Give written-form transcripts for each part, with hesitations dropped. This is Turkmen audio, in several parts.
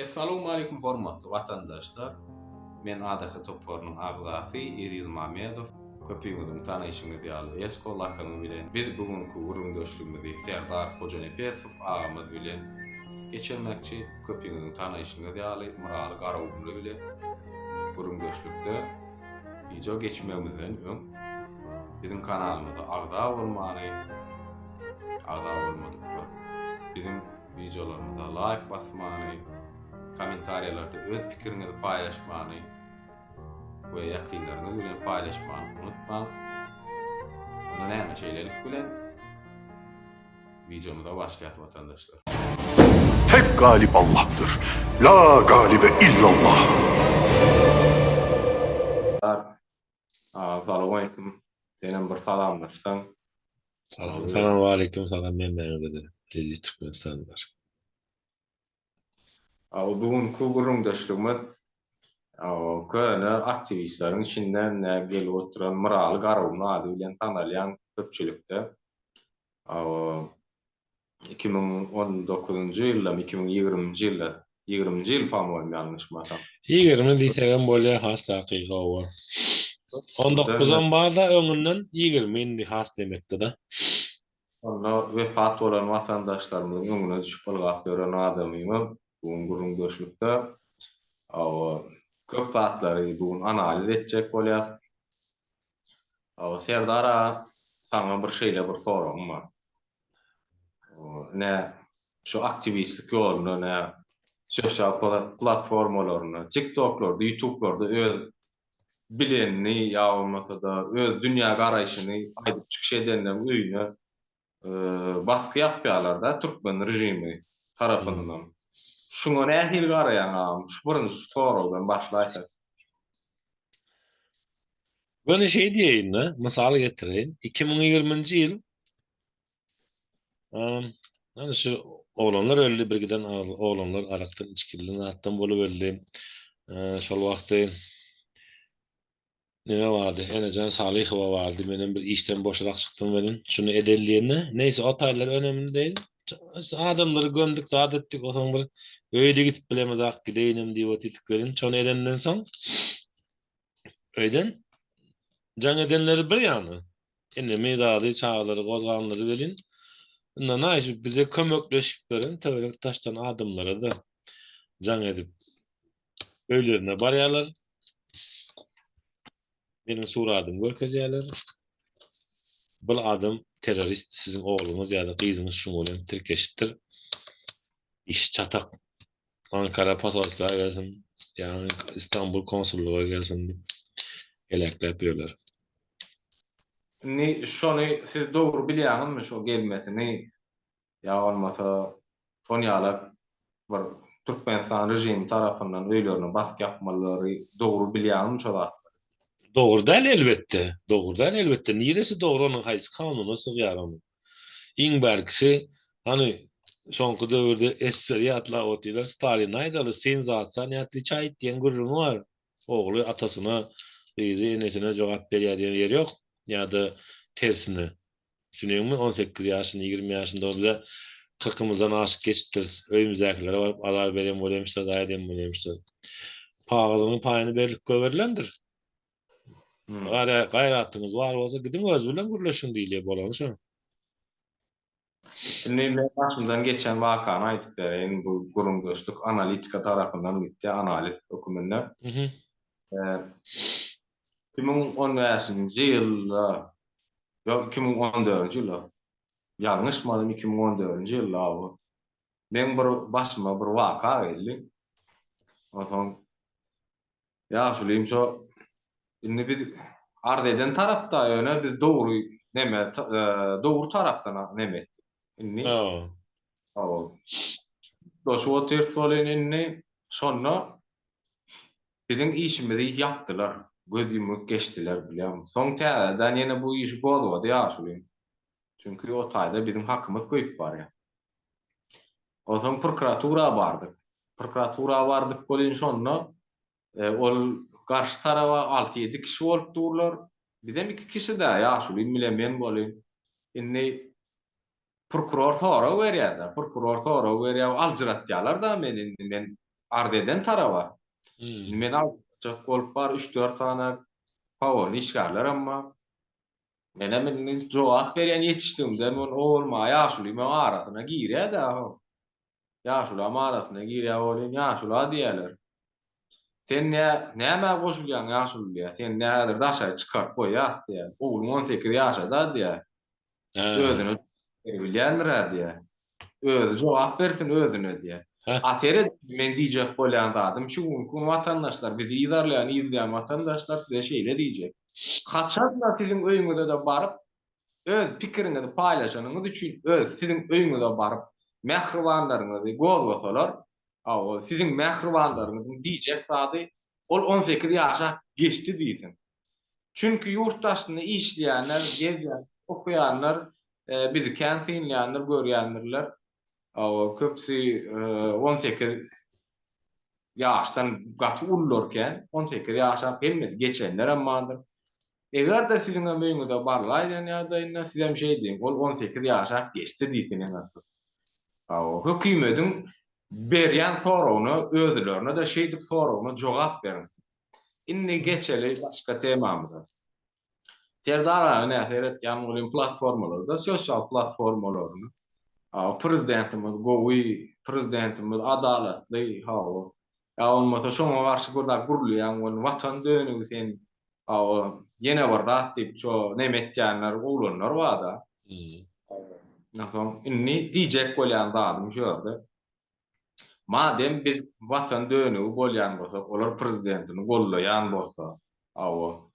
Essalawmaleýkum hormatly watandaşlar! Men ADH toparynyň agzasy Eziz Mamedow. Köpüňiziň tanyşyňyz ýaly Esko lakamy bilen biz bu günki gürrüňdeşligimizi Serdar Hojanepesow agamyz bilen geçirmekçi. Köpüňiziň tanyşyňyz ýaly Myraly Garagumly bilen gürrüňdeşlikde wideo geçmegimizden öň biziň kanalymyza agza bolmany, agza bolmadyklar biziň wideolarymyza laýk basmany, kommentariýalarda öz pikiriňizi paýlaşmany we ýakynlaryňyz bilen paýlaşmany unutmaň. Onda näme şeýlelik bilen wideomyza başlaýas watandaşlar. Tek galip Allahdyr. La galibe illallah. Salowmaleýkim. Senem bir salamlaşsaň. Salam. Salowmaleýkim salam hemmäňize-de eziz Türkmenistanlylar. Bu günki gürrüňdeşligimiz köne aktiwistleriň içinden gelip oturan Myraly Garagumly ady bilen tanalýan köpçülikde 2019-njy ýyldamy, 2020-nji ýylda, ýigriminji ýyl po-moýym ýalňyşmasam. 20 diýsegem bolýar has takygy hawa. On dokuzam bar-da öňünden, 20 indi has demekdi-da. Onda wepat bolan watandaşlarymyzyň öňüne düşüp ylgap ýören adamymyz bu gün gürrüňdeşlikde hawa köp zatlary bu gün analiz etjek bolýas. Hawa Serdar aga saňa bir şeýle bir soragym bar. Ine şu aktiwistlik ýolunda ine sosial platformalarynda, TikToklarda, YouTubelarda öz bilenini ýa bolmasa-da öz dünýä garaýşyny aýdyp çykyş edenleriň öýüne basgy ýapýarlar-da türkmen režimi tarapyndan. Şuňa nähili garaýaň agam? Şu birinji şu soragdan başlaýsak. Göni şeý diýeýin-de, mysal getireýin. 2020-nji ýyl Ana şu oglanlar öldi, bir giden oglanlar arakdan, içgilden zatdan bolup öldi. Şol wagty neme bardy? Enejan Salyhowa bardy. Menem bir işden boşrak çykdym welin, şuny edeli diýende, neýse o taýlar önemli değil. Adamlary gömdük, zat etdik, onsoň bir öýde gidip bilemizak, gideýinem diýip otyrdyk welin, şony edenden soň öýden jaň edenleri bir ýana. Enemi zady çagalary gozganlary welin ynanaý şu bize kömekleşip beren töwerek daşdan adamlara-da jaň edip öýlerine barýarlar. Meniň suradymy görkezýärler. Bul adam terrorist siziň ogluňyz ýa-da gyzyňyz şuň bilen tirkeşipdir. Işi çatak. Ankara posolstwa gelsin, ýa Istanbul konsullyga gelsin diýip heläkläp ýörler. Indi şony siz dogry bilýäňizmi şo gelmesini ýa bolmasa şon ýalak bir Türkmenistan režimi tarapyndan öýlerine basyk ýapmalary dogry bilýäňizmi şo zatlary? Dogry däl elbetde, dogry däl elbetde niresi dogry onuň haýsy kanuna sygýar onuň. Iň bärkisi, hany, soňky döwürde SSR ýatlap otyrlar, Stalini aýdaly, Syn za otca ne otweçaýt diýen gürrüňi bar. Ogly atasyna, gyzy enesine jogap berýär diýen ýeri ýok. Ýa-da tersine. Düşünýäňmi, 18 ýaşynda, 20 ýaşynda ol bize kyrkymyzdan aşyk geçipdiris. Öýümizdäkilere baryp azar berýän bolýamyşlar, zaýa edýän bolýamyşlar. Kagyzynyň paýyny berlip goýberilendir. Gaýratyňyz bar bolsa gidiň özi bilen gürleşiň diýilýär bolany şo. Indi men başymdan geçen wakany aýdyp bereýin bu gürrüňdeşlik analitika tarapyndan gitdi analiz höküminde. 2015-nji ýylda ýok 2014-nji ýylda ýalňyşmadym 2014-nji ýylda bu meň bir başyma bir waka geldi. Onsoň Ýaşulym şo indi biz arz eden tarapda ýöne biz dogry neme dogry tarapdan neme etdik. Indi Hawa. Doşup otyrys welin indi şonda biziň işimizi ýapdylar. Göz ýumup geçdiler bilýäňmi. Soň täzeden ýene bu işi gozgady ýaşulym. Çünki o taýda biziň hakymyz köýüp barýar. Onsoň prokuratura bardyk. Prokuratura bardyk welin şonda ol garşy taraba alty-ýedi kişi bolup durlar. Bizem iki kişi-dä, ýaşulym bilen men bolyn. Indi prokuror sorag berýär-de, prokuror sorag berýär, aljyratýarlar-da meni indi men. Arz eden taraba. Indi men alçak bolup bar üç-dört sany pawon işgärlerem bar. Menem indi jogap berýän ýetişdigimden ol ogulma ýaşulymaň arasyna girýär-dä ho. Ýaşulam arasyna girýär welin, ýaşula diýýärler. Sen nä, nämä goşulýaň ýaşuly diýýär. Seni nä häzir daşary çykaryp goýýas diýýär. Ogluň 18 ýaşada diýýär. Özüne bilýändir-ä diýýär. Özi jogap bersin özüne diýýär. A seret, men diýjek bolýan zadym şu günki gün watandaşlar, bizi yzarlaýan, yzlaýan watandaşlar size şeýle diýjek. Haçan-da siziň öýüňize-de baryp, öz pikiriňizi paýlaşanyňyz üçin öz siziň öýüňize baryp, mähribanlaryňyzy gozgasalar, hawa, siziň mähribanlaryňyzyň diýjek zady, ol 18 ýaşa geçdi diýsin. Çünki ýurt daşynda işleýänler, gezýän, okaýanlar bizi kän synlaýandyr, görýändirler. Hawa, köpüsi 18 ýaşdan gaty ulular kän, 18 ýaşap hemmesi geçenlerem bardyr. Eger-de siziňem öýüňize barlaýan ýagdaýynda sizem şeý diýiň, ol 18 ýaşap geçdi diýsin eň asyl. Hawa, hökümediň berýän soragyna özülerine-de şeýdip soragyna jogap beriň. Indi geçeli başga temamyza. Serdar aga nä seretýän welin platformalarda, sosial platformalaryny. Prezidentimiz gowy, prezidentimiz adalatly, hawa. Ýa bolmasa şoňa garşy bir zat gürleýäň welin watan dönügi sen, hawa, ýene bir zat diýip şo neme etýänler, oglanlar barda. Onsoň indi diýjek bolýan zadym şu ýerde. Madem biz watan dönügi bolýan bolsak, olar prezidentini gollaýan bolsa, hawa,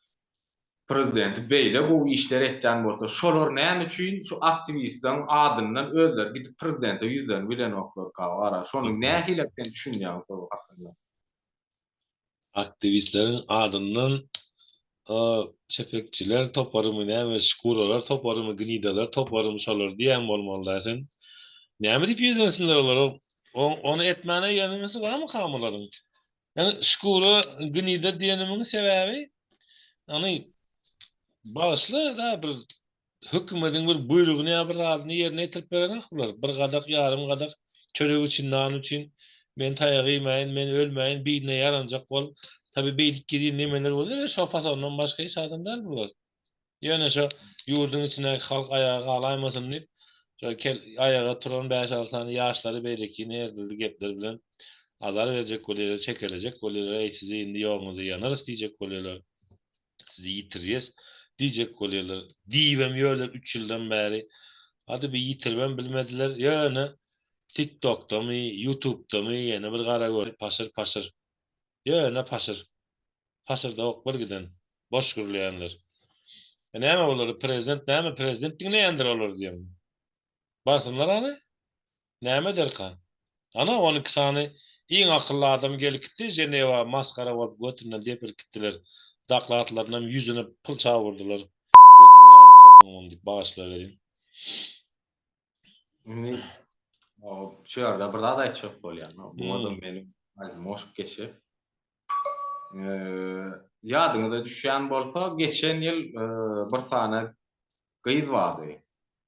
prezidenti beýle gowy işler etýän bolsa, şolar näme üçin şu aktiwistleriň adyndan özleri gidip prezidente ýüzlenip bilenoklarka, gara, şony nähili sen düşünýäň şol hakynda? Aktiwistleriň adyndan çepekçiler toparymy näme şkuralar toparymy gnidalar toparymy şolar diýýän bolmalyda sen. Näme diýip ýüzlensinler olar ony etmäne ýeňňesi barmyka bularyň? Ýagny şkura gnida diýenimiň sebäbi ýagny bagyşla da bir Hökümediň bir buýrugyny ýa bir zadyny ýerine ýetirip berenok bular. Bir gadak, ýarym gadak çörek üçin, nan üçin men taýak iýmäýin, men ölmäýin, birine ýaranjak bolup, tabi beýdip gizlin nemeler bolýar, şo fasondan başga hiç adam däl bular. Ýöne şo ýurduň içindäki halk aýaga galaýmasyn diýip, şo kel aýaga turan bäş-alty sany ýaşlary beýlekini her dürli gepler bilen azar berjek bolýarlar, çekelejek bolýarlar, eý sizi indi ýoguňyza ýanarys diýjek bolýarlar. Sizi ýitirýäs diýjek bolýarlar. Diýibem ýörler üç ýyldan bäri. Hadi bir ýitiribem bilmediler. Ýöne TikTokdamy, YouTubedamy ýene bir gara gör paşyr paşyr. Ýöne paşyr. Paşyrdawuk bir giden. Boş gürleýänler. E näme olary prezident näme prezident diňleýändir olary diýeň. Barsynlar hany. Näme ederka? Ana, 12 sany iň akylly adam gelip gitdi Ženewa, masgara bolup götünden depilip gitdiler. Dokladlarynam ýüzüne pylça urdular. Götüňizi aýryp sokuň muny diýip bagyşlaweriň. Indi şu ýerde bir zat aýtjak bolýan. Muňa-da meniň aýzym goşup geçjek. Ýadyňyza düşýän bolsa, geçen ýyl bir sany gyz bardy.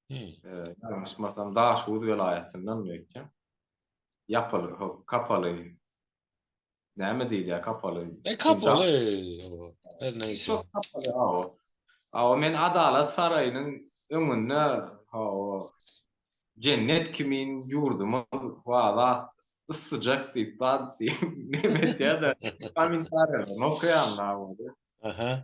Ýalňyşmasam Daşoguz welaýatyndan öýtýän. Ýapaly, kapaly. Näme diýilýär kapaly? E kapaly. Her näçe. Çok kapaly, hawa. Hawa, men Adalat saraýynyň öňünde, hawa, jennet kimin ýurdumyz wada yssyjak diýip zat diýip neme etýär-de, kommentariýalaryny okaýan da boldy. Aha.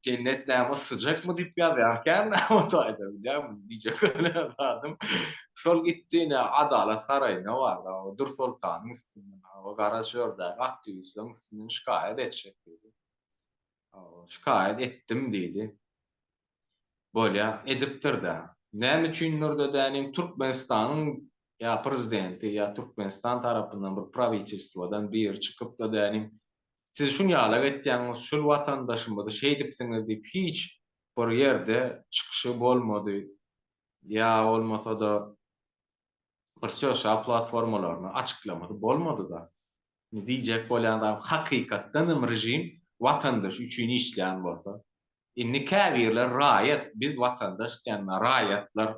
Jennet näme yssyjakmy diýip ýazýarkän o taýda bilýärmi diýjek bolýan zadym. Şol gitdi ine Adalat saraýyna bardy, o Dürsoltanyň üstünden, o gara şördäki aktiwistleriň üstünden şikaýat etjek diýdi. Şikaýat etdim diýdi. Bolýa, edipdir-dä. Näme üçindir-de dänim Türkmenistanyň ýa prezidenti ýa Türkmenistan tarapyndan bir prawitelstwodan biri çykyp-da dänim siz şun ýalak etýäňiz, şul watandaşymyzy şeýdipsiňiz diýip hiç bir ýerde çykyşy bolmady. Ýa bolmasa-da bir sosial platformalarynda açyklamasy bolmady-da. Indi diýjek bolýan zadym hakykatdan hem režim watandaşy üçin işleýän bolsa, indi käbirler raýat, biz watandaş diýende raýatlar,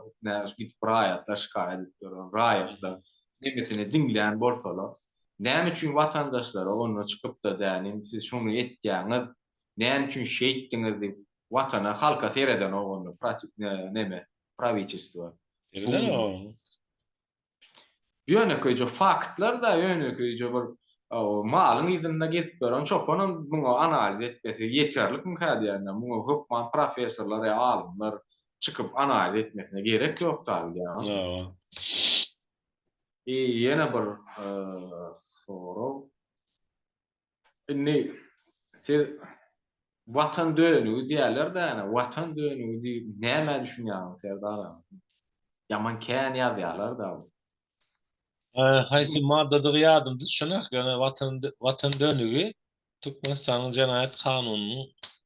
gidip raýatlar şikaýat edip ýören raýatlar nemesini diňleýän bolsalar, Näme üçin watandaşlara onda çykyp-da dänim siz şuny etýäňiz, näme üçin şeýtdiňiz diýip watana, halka seredenok onda neme, prawitelstwo. Seredenok. Ýönekeýje faktlar-da, ýönekeýje bir malyň yzynda gezip ýören çopanam muňa analiz etmesi ýeterlikmikä diýýän-de, muňa hökman professorlar ýa alymlar çykyp analiz etmesine gerek ýok dagy diýýän. Hawa. I ýene bir sorag. Indi siz Watan dönügi diýýärler-dä ýa Watan dönügi diýip nämä düşünýäňiz Serdar aga? Ýaman kän ýazýarlar-da bu. Haýsy maddadygy ýadymda düşenok, ýöne Watan Watan dönügi Türkmenistanyň Jenaýat kanunynyň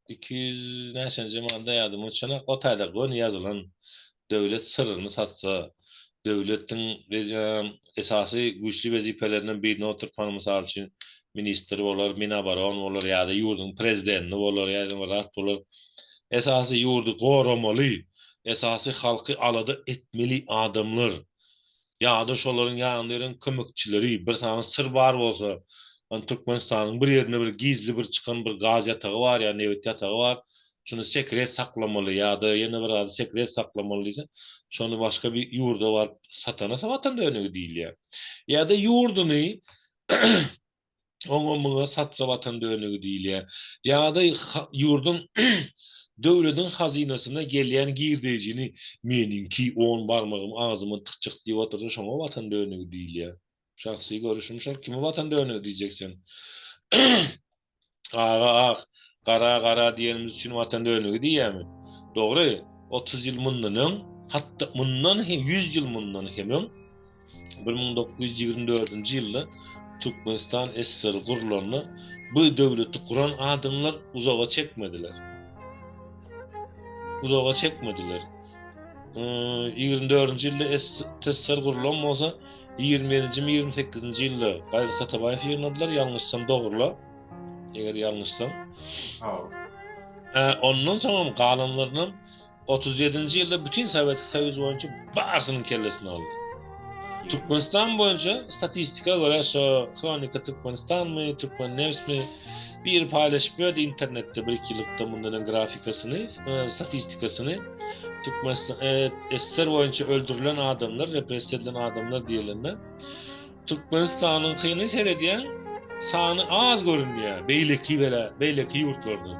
200 näçenji madda ýadyma düşenok, o taýda göni ýazylan döwlet syryny satsa, döwletiň esasy güýçli wezipelerinden birine oturyp, hany mysal üçin, ministr bolar, minaboron bolar ýa-da ýurduň prezidenti bolar ýa-da bir zat bolar. Esasy ýurdy goramaly, esasy halky alada etmeli adamlar ýa-da şolaryň ýanynda ýören kömekçileri, bir sany syr bar bolsa, hany Türkmenistanyň bir ýerinde bir gizli bir çykan bir gaz ýatagy bar ýa nebit ýatagy bar, şuny sekret saklamaly ýa-da ýene bir zady sekret saklamaly diýse, şony başga bir ýurda baryp satana watan dönügi diýilýär. Ýa-da ýurduny oňa muňa satsa watan dönügi diýilýär. Ýa-da ýurduň döwlediň hazynasyna gelýän girdeýjini meniňki on barmagym agzyma tykjak diýip otursa şoňa watan dönügi diýilýär. Şahsy görüşim şol. Kime watan dönügi diýjek sen? Aga ak, gara gara diýenimiz üçin watan dönügi diýýämi? Dogry, 30 ýyl mundan öň, hatda mundan hem 100 ýyl mundan hem öň 1924-nji ýylda Türkmenistan SSR gurlanda bu döwleti guran adamlar uzaga çekmediler. Uzaga çekmediler. 24-nji ýylda SSR gurulan bolsa, 27-nji, 28-nji ýylda Gaýgysyz Atabaýew ýygnadylar, ýalňyşsam dogrula. Eger ýalňyşsam. Hä, ondan soňam galanlarynam 37-nji ýylda bütin Sowet Soýuzy boýunça barsynyň kellesini aldy. Türkmenistan boýunça statistika görä şo Hronika Türkmenistanmy, Türkmennewsmi biri paýlaşyp ýördi internetde bir iki ýyllykda mundan öň grafikasyny, e, statistikasyny. Türkmenistan e, SSR boýunça öldürilen adamlar, repressiýa edilen adamlar diýilende Türkmenistanyňkyny seredýäň, sany az görünýär beýleki bela, beýleki ýurtlardan.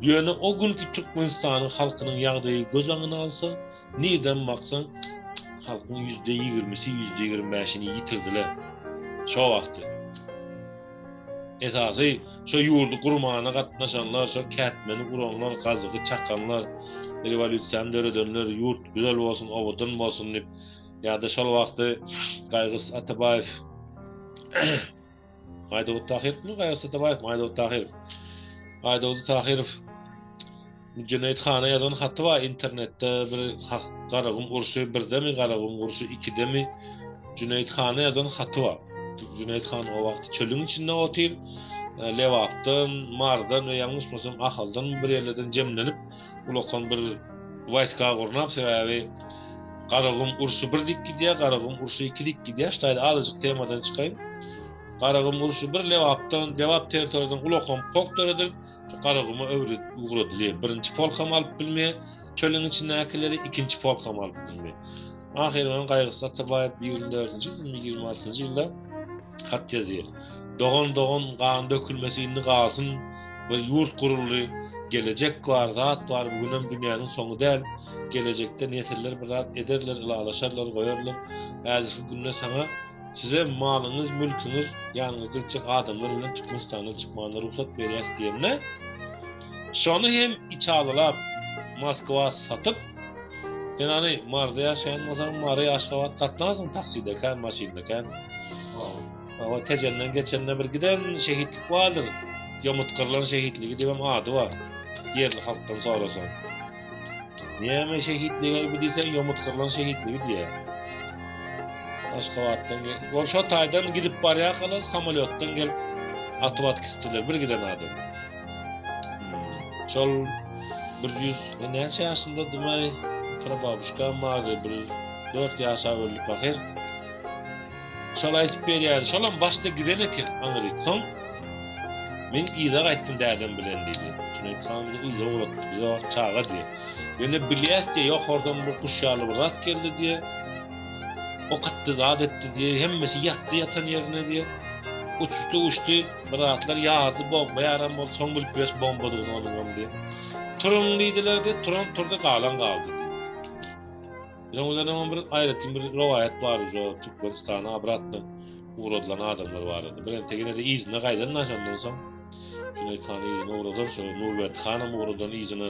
Ýöne o günki Türkmenistanyň halkynyň ýagdaýy göz öňüne alsa, nirden baksaň halkyň ýüzde ýigrimisi, ýüzde 25-ini ýitirdiler. Şo wagty. Esasy şo ýurdy gurmana gatnaşanlar, şo kätmeni uranlar, gazygy çakanlar, rewolýusiýany döredenler, ýurt güzel bolsun, owadan bolsun diýip, Ýa-da şol wagty Gaýgysyz Atabaýew Aýdogdy Tahyrowmy? Gaýgysyz Atabaýewmi? Aýdogdy Tahyrow. Aýdogdy Tahyrow Jüneýit hana ýazan haty bar internetde bir Garagum urşy birdemi, Garagum urşy ikidemi? Jüneýit hana ýazan haty bar. Jüneýit han o wagt çölüň içinde otyr. Lebapdan, Mardan we ýalňyşmasam Ahaldan bir ýerlerden jemlenip ulakan bir waýska gurnap, sebäbi Garagum urşy bir dik gidýär, Garagum urşy iki dik gidýär. Şu taýda azajyk temadan çykaýyn. Garagum urşy bir Lebapdan, Lebap territoriýadan ulakan polk döredilip, şu Garaguma öwret ugradylýar. Birinji polkam alyp bilmeýär, çölüň içindäkileri, ikinji polkam alyp bilmeýär. Ahyry bilen Gaýgysyz Atabaýew 24-nji ýylmy, 26-njy ýylda hat ýazýar. Dogan dogan gan dökülmesi indi galsyn, bir ýurt guruldy, gelejek bar, zat bar, bu günem dünýäniň soňy däl, gelejekde nesiller bir zat ederler, ylalaşarlar, goýarlar. Häzirki günde saňa, size malyňyz, mülküňiz, ýanyňyzda gitjek adamlar bilen Türkmenistandan çykmanyna rugsat berýäs diýende, şony hem içalylap Moskwa satyp, Sen hany Maryda ýaşaýan bolsaň, Mary, Aşgabat gatnarsyň takside kän, maşynda kän. Hawa, Tejenden geçende bir giden şehitlik bardyr. Ýomut gyrlan şehitligi diýip ady bar. Ýerli halkdan sorasaň. Näme şehitligi bu diýseň, ýomut gyrlan şehitligi diýýär. Aşgabatdan ol şo taýdan gidip barýarkalar samolýotdan gelip atyp atyp gitdiler bir giden adam. Şol bir ýüz näçe ýaşyndadym-aý, prababuşkam bardy, bir dört ýaşap öldi pahyr. Şol aýdyp berýärdi. Şolam başda giden eken aňryk. Soň men yza gaýtdym dädem bilen diýdi. Jüneýit han bizi yza ugratdy. Biz o wagt çaga diýýär. Ýöne bilýäs diýýär, ýokardan bir guş ýaly bir zat geldi diýýär. Ok atdy, zat etdi diýýär. Hemmesi ýatdy ýatan ýerine diýýär. Uçdy, uçdy, bir zatlar ýardy, bomba ýaran boldy. Soň bilip ýörüs bombadygyny onuňam diýýär. Turuň diýdiler diýýär. Turan turdy, galan galdy diýýär. Biziň bilen bir aýratyn bir rowaýat bar şu Türkmenistana obratno ugradylan adamlar barada. Bir entek ýene-de yzyna gaýdan da şondan soň. Jüneýit hany yzyna ugradan, şo Nurberdi hanam ugradan yzyna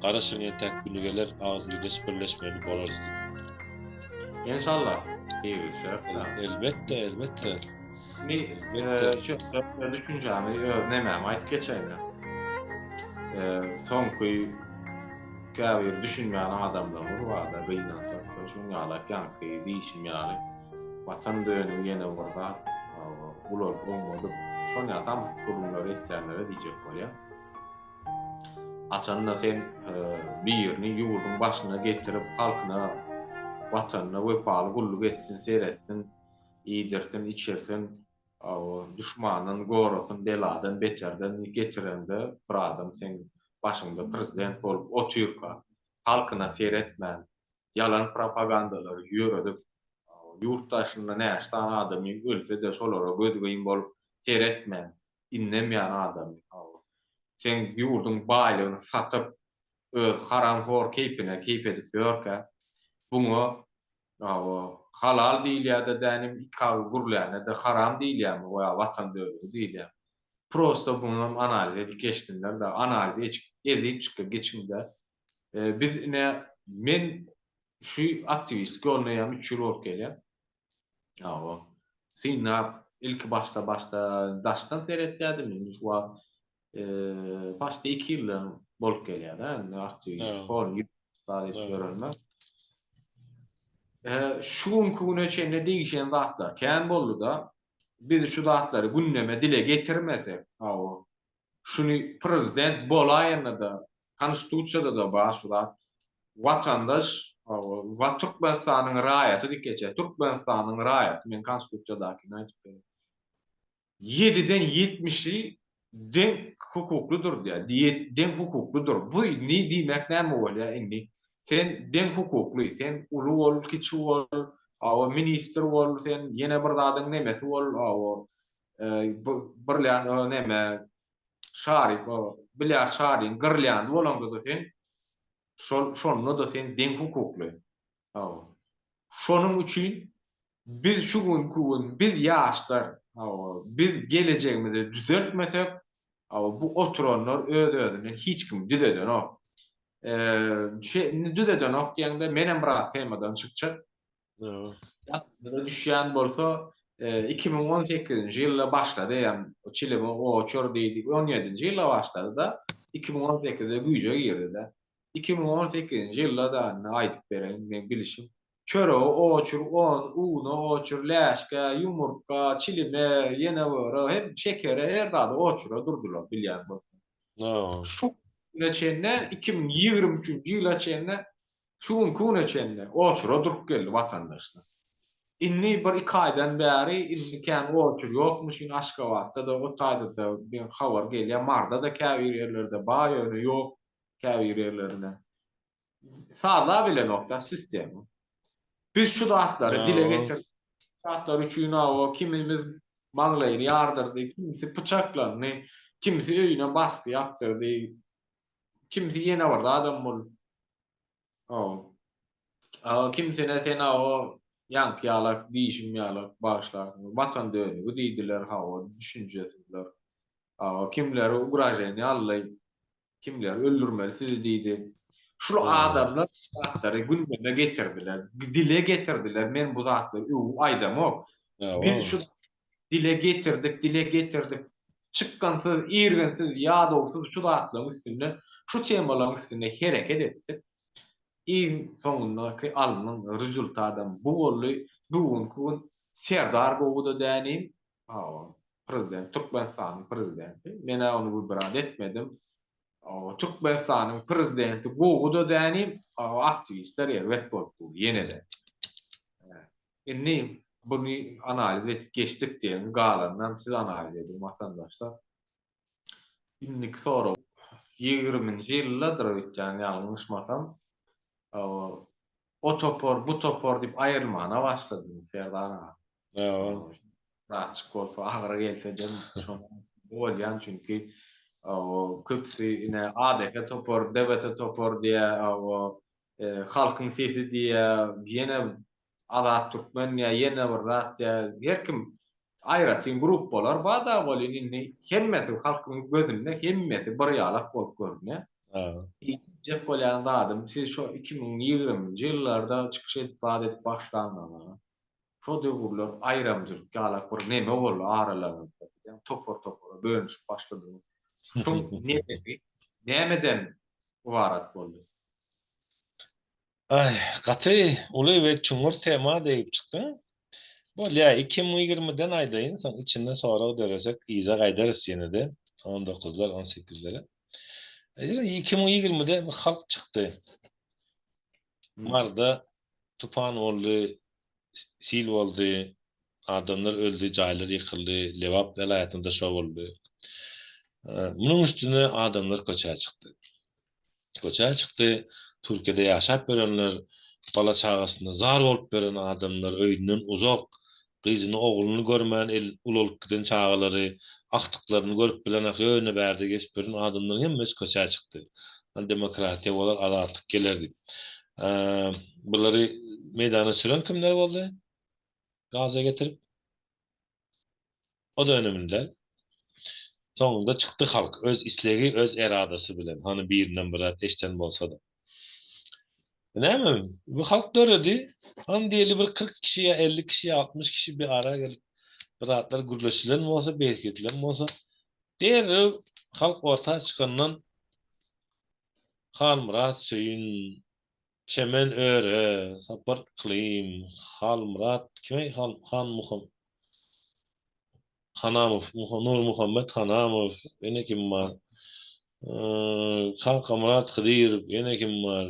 garaşyň entäk güni geler agyz birleşip birleşmeli bolarys diýip. Enşallah. Eýwişer. Elbetde, elbetde. Indi şu düşünjämi öz nemämi aýdyp geçeýin. Soňky Käbir düşünmeýän adamlarymyz barda gynansak-da şuň ýalak ýaňky diýşim ýaly Watan dönügi ýene bir zat ulalyp oňmadyk şon ýaly samsyk gürrüňleri etýänlere diýjek bolýan. Haçanda sen birini ýurduň başyna getirip halkyna Watanyna wepaly gulluk etsin seretsin iýdirsin içirsin duşmandan gorasyn beladan beterden getirende bir adam seň başyňda prezident bolup otyrka halkyna seretmän ýalan propagandalary ýöredip ýurt daşynda näçe sany adamy ölsede şolara göz gyýym bolup seretmän innemýän adamy seň ýurduň baýlygyny satyp öz haramhor keýpine keýp edip ýörkä buňa Hawa, halal diýilýär-de dänim, ikagy gürlände-de haram diýilýärmi goýa watan dönügi diýilýär. Prosta bunam analiz edip geçsinler-de, analiz eçip ezipçikge geçiň-de. Biz ine men şu aktiwistlik ýoluna eýýäm üç ýyl bolup gelýär. Hawa. Synlap, ilki başda başda daşdan seretýärdim, indi şu wagt Başda 2 ýyldan bolup gelýär-de, indi aktiwist bol, ýüz edip ýörenler. Şu günki güne çenli degişen zatlar kän boldy-da. Biz şu zatlary gündeme dile getirmesek, hawa, şuny prezident bolaýanda-da, konstitusiýada-da bar şu zat, watandaş, hawa, Türkmenistanyň raýaty diýip geçýär. Türkmenistanyň raýaty, men konstitusiýadakyny aýdyp berýän. Ýediden ýetmişi deň hukuklydyr diýýär. Deň hukuklydyr. Bu indi diýmek näme bolýar indi? Sen deň hukukly, sen uly bol, kiçi bol, hawa, ministr bol, sen ýene bir zadyň nemesi bol, hawa, birlän neme, şarik, bilýär şarigiň gyrylýandy bolaňda-da sen şol şonda-da sen deň hukukly. Hawa. Şonuň üçin biz şu günki gün biz ýaşlar, hawa, biz gelejegimizi düzeltmesek, hawa, bu oturanlar öz-özünden hiç kim düzedenok. Eee, indi düzedenok diýeňde menem biraz temadan çykjak. Ýadyňyza düşýän bolsa, 2018-nji ýylda başlady eýýäm çilimi oçur diýdi, 17-nji ýylda başlady-da, 2018-de güýje girdi-de. 2018-nji ýylda-da indi aýdyp bereýin, meň bilişim, çörege oçur, on, una oçur, läşkä, ýumurtga, çilime, ýene bir, hem şekere, her zada oçura durdular, bilýän bolsaň. Şu güne çenli, 2023-nji ýyla çenli, şu günki güne çenli oçura durup geldi watandaşlar. Indi bir-iki aýdan bäri indi kän oçur ýokmuş, indi Aşgabatda-da, o taýda-da bir habar gelýär, Marda-da käbir ýerlerde bar, ýöne ýok. Käbir ýerlerinde. Sazlap bilenokda sistema. Biz şu zatlary dile getirdik. Zatlar üçin awa kimimiz maňlaýyny ýardyrdy, kimisi pyçaklandy, kimisi öýüne basgy ýapdyrdy, kimisi ýene bir zadam boldy. Awa. Kimsine sen awa ýaňky ýalak diýşim ýalak bagyşlarsyňyz. Watan dönügi diýdiler, hawa düşünjesizler. Awa kimleri ugraženiýa aldy. Kimler öldürmeli sizi diýdi. Şul adamlar zatlary gündeme getirdiler, dile getirdiler. Men bu zatlary öwüp aýdamok. Biz şu dile getirdik, dile getirdik. Çykgynsyz, irginsiz, ýadawsyz şu zatlaryň üstünde, şu temalaryň üstünde hereket etdik. Iň soňundaky alnan rezultadam bu boldy. Bu günki gün Serdar gowy-da dänim, Hawa, prezident, Türkmenistanyň prezidenti. Men-ä ony wybrat etmedim. Hawa, Türkmenistanyň prezidenti gowy-da dänim, hawa, aktiwistler erbet bolup dur ýene-de. Indi. Buny analiz edip geçdik diýen, galanynam siz analiz ediň watandaşlar. Indiki sorag. Ýigriminji ýyldadyr öýtýän ýalňyşmasam, o topar, bu topar diýip aýrylmana başladyň Serdar aga. Birazjyk bolsa agyry gelse-de şony bolýan çünki köpüsi ine ADH topar, DBT topar diýýär, Halkyň sesi diýýär, ýene Azat Türkmen diýýär, ýene bir zat diýýär. Her kim aýratyn gruppalar bar-da welin indi hemmesi halkyň gözünde hemmesi bir ýalak bolup görünýär. Diýjek bolýan zadym siz şo 2020-nji ýyllarda çykyş edip zat edip başlanyňyzda şo döwürler aýramjylyk ýalak bir neme boldy aralaryňyzda topar-topara bölünişip başladyňyz. Şoň nedeni nämeden ybarat boldy? Aý, gaty uly we çuňňur tema degip çykdyň. Bolýa, 2020-den aýdaýyn, soň içinde sorag döresek yza gaýdarys ýene-de, on dokuzlar, on sekizlere. 2020-de bir halk çykdy. Marda tupan boldy, sil boldy, adamlar öldi, jaýlar ýykyldy, Lebap welaýatynda şo boldy. Munuň üstüne adamlar köçä çykdy. Köçä çykdy, Türkiýede ýaşap ýörenler, bala-çagasyna zar bolup ýören adamlar, öýünden uzak, gyzyny, ogluny görmän el ulalyp giden çagalary, agtyklaryny görüp bilenak ýöne bärde gezip ýören adamlaryň hemmesi köçä çykdy. Hany demokratiýa bolar, azatlyk geler diýip. Bulary meýdana süren kimler boldy? Gaza getirip. O-da önemli däl. Soňunda çykdy halk öz islegi, öz eradasy bilen. Hany birinden bir zat eşden bolsa-da. Näme, bu halk döredi. Hany diýeli bir 40 kişi ýa 50 kişi ýa 60 kişi bir ara gelip bir zatlar gürleşilen bolsa, beýik edilen bolsa, derrew halk orta çykandan Halmyrat Söýün, Çemen Öre, Sapar Yklym, Halmyrat kime Han Han Muham Hanamow, Nurmuhammet Hanamow, ýene kim bar? Kakamyrat Hydyrow, ýene kim bar?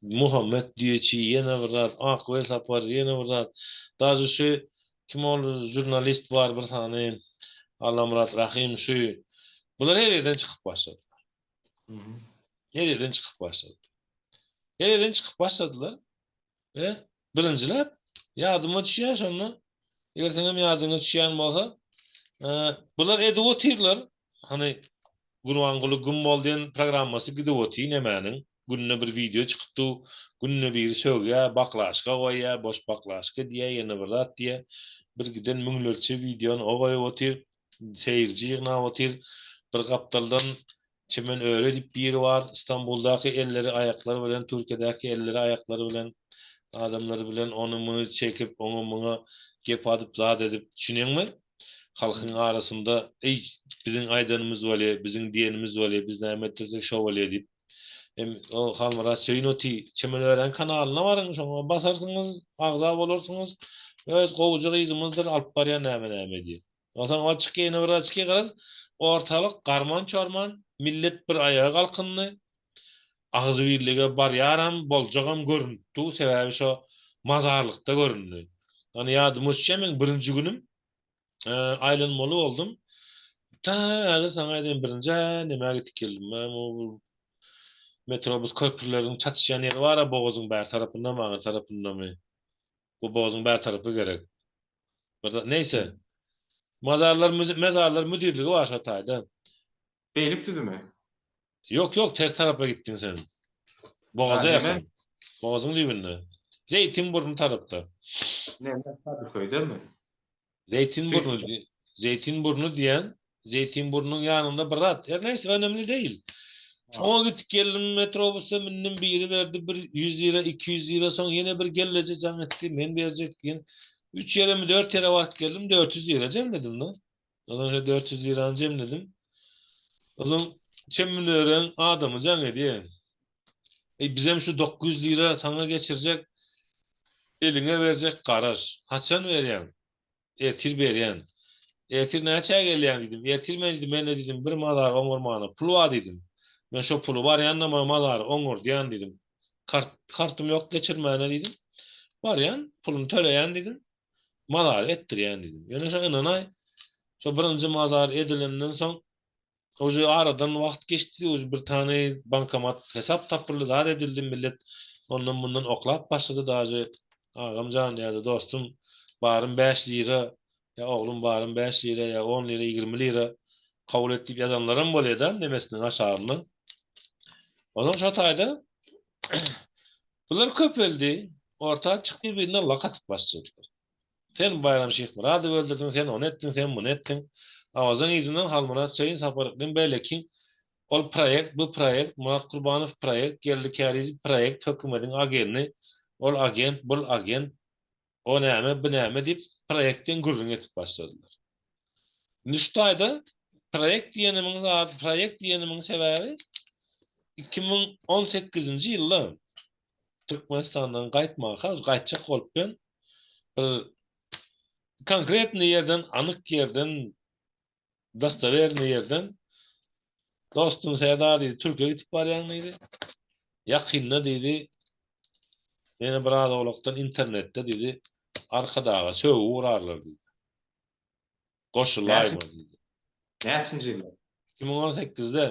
Muhammet Düýeçi, ýene bir zat, Akwel Sapar, ýene bir zat. Daže şu kim ol žurnalist bar bir sany Allamyrat Rahym şu. Bular her ýerden çykyp başladylar. Her ýerden çykyp başlady. Her ýerden çykyp başladylar. We birinjiläp ýadyma düşýär şonda. Eger seňem ýadyňa düşýän bolsa, e, bular edip otyrlar. Hany Gurbanguly güm bol diýen programmasy gidip otyr nemäniň. Günde bir wideo çykyp dur. Günde biri sögýär, baklaşka goýýar, boş baklaşka diýýär, ýene bir zat diýýär. Bir giden müňlerçe wideony o goýup otyr. Seýirji ýygnap otyr. Bir gapdaldan Çemen Öre diýip biri bar. Stambuldaky elleri aýaklary bilen, Türkiýedäki elleri aýaklary bilen adamlar bilen ony muny çekip, oňa muňa gep adyp zat edip, düşünýäňmi? Halkyň arasynda eý biziň aýdanymyz bolýa, biziň diýenimiz bolýa, biz näme etdirsek şo bolýa diýip. Hem o Halmyrat Söýün oty Çemen Öräň kanalyna baryň, şoňa basarsyňyz, agza bolarsyňyz. Öz gowuja gyzymyzdyr, alyp barýar näme näme edýär. Onsoň ol çykýa ýene bir çykýa garaz ortalyk garman-çorman millet bir aýaga galkyndy. Agzybirlige barýaram boljagam görünip dur sebäbi şo mazarlykda göründi. Ony ýadyma düşýär meň birinji günüm aýlanmaly boldum. Tä häzir saňa aýdaýyn birinji nämä gidip geldim. Men bu metrobus köprüleriň çatyşýan ýeri bar-a bogazyň bäri tarapyndamy aňry tarapyndamy. Bu bogazyň bäri tarapy gerek. Bir neýse. Mazarlar mezarlar müdirligi bar şo taýda. Beýlik düzümi? Ýok, ýok, ters tarapa gitdiň sen. Bogaza ýakyn. Bogazyň düýbünde. Zeýtinburny tarapda. Neme, Kadyköýdemi? Zeýtinburny, Zeýtinburny diýen, Zeýtinburnuň ýanynda bir zat. Her neýse, önemli değil. Şoňa gitdik geldim, metrobusda mündim, biri berdi bir 100 lira, 200 lira, soň ýene bir gelleje jaň etdi, men berjek diýen. 3 ýeremi, 4 ýere baryp geldim, 400 lira jemledim-de. Ondan şo 400 lirany jemledim. Ondan Çeminöreň adamy jaň edýär. Eý, bizem şu 900 lira saňa geçirjek, eliňe berjek garaş. Haçan berýäň? Ertir berýän. Ertir näçä gelýäň diýdim. Ertir men diýdim, mende diýdim, bir mazar oňarmana pul bar diýdim. Men şo puly barýan-da mazary oňardýan diýdim. Kart, kartym ýok geçirmäne diýdim. Barýan, puluny töleýän diýdim. Mazar etdirýän diýdim. Ýöne şo ynanaý, şo birinji mazar edilenden soň uje aradan wagt geçdi, uje bir tany bankomat hesap tapyldy, zat edildi, millet ondan mundan oklap başlady daže agam jan ýa-da dostum barym 5 lira ýa oglum barym 5 lira ýa 10 lira 20 lira kabul et diýip ýazanlaram bolýar-da nemesiniň aşagynda. Ondan şo taýda Bular köpeldi, orta çykdy bir-birine lak atyp başladylar. Sen Baýram Şyhmyradowy öldürdiň, sen ony etdiň, sen muny etdiň. Awazaň yzyndan Halmyrat Söýün, Sapar Yklym beýlekiň ol proýekt, bu proýekt, Myrat Kurbanow proýekt, Geldi Kärizow proýekt, hökümediň ageni, ol agent, bul agent, O näme, bu näme diýip, proýektden gürrüň edip başladylar. Indi şu taýda proýekt diýenimiň zady, proýekt diýenimiň sebäbi 2018-nji ýylda Türkmenistandan gaýtmaka, gaýtjak bolup ben bir konkretny ýerden, anyk ýerden Dostowernyý ýerden Dostum Serdar diýdi, Türkiýe gidip barýaň diýdi. Ýakynda diýdi, ýene biraz owlakdan internetde diýdi, Arkadaga sögi urarlar diýdi. Goşulaýma diýdi. Näçinji ýylda? 2018-de.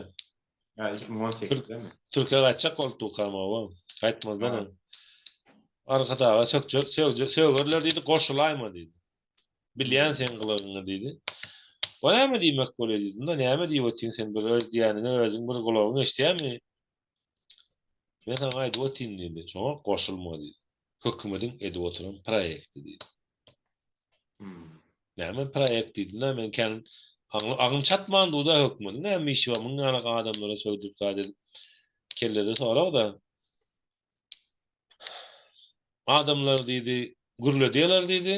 Ýa 2018-demi? Türkiýe gaýtjak bolup dukam oba. Gaýtmazdan öň. Arkadaga sökjek, sögerler diýdi, goşulaýma diýdi. Bilýän seň gylygyňy diýdi. O näme diýmek bolýar diýdim-de, näme diýip otyň sen bir öz diýýäniňe özüň bir gulagyň eşidýärmi? Men saňa aýdyp otyryn diýdi. Şoňa goşulma diýdi. Hökümediň edip oturan proýekti diýdi. Näme proýekt diýdim-de, men kän aňly aňym çatman dur-da hökümediň näme işi bar, muň ýaly adamlara sögdürip zat edip kellede sorag-da. Adamlar diýdi, gürledýärler diýdi.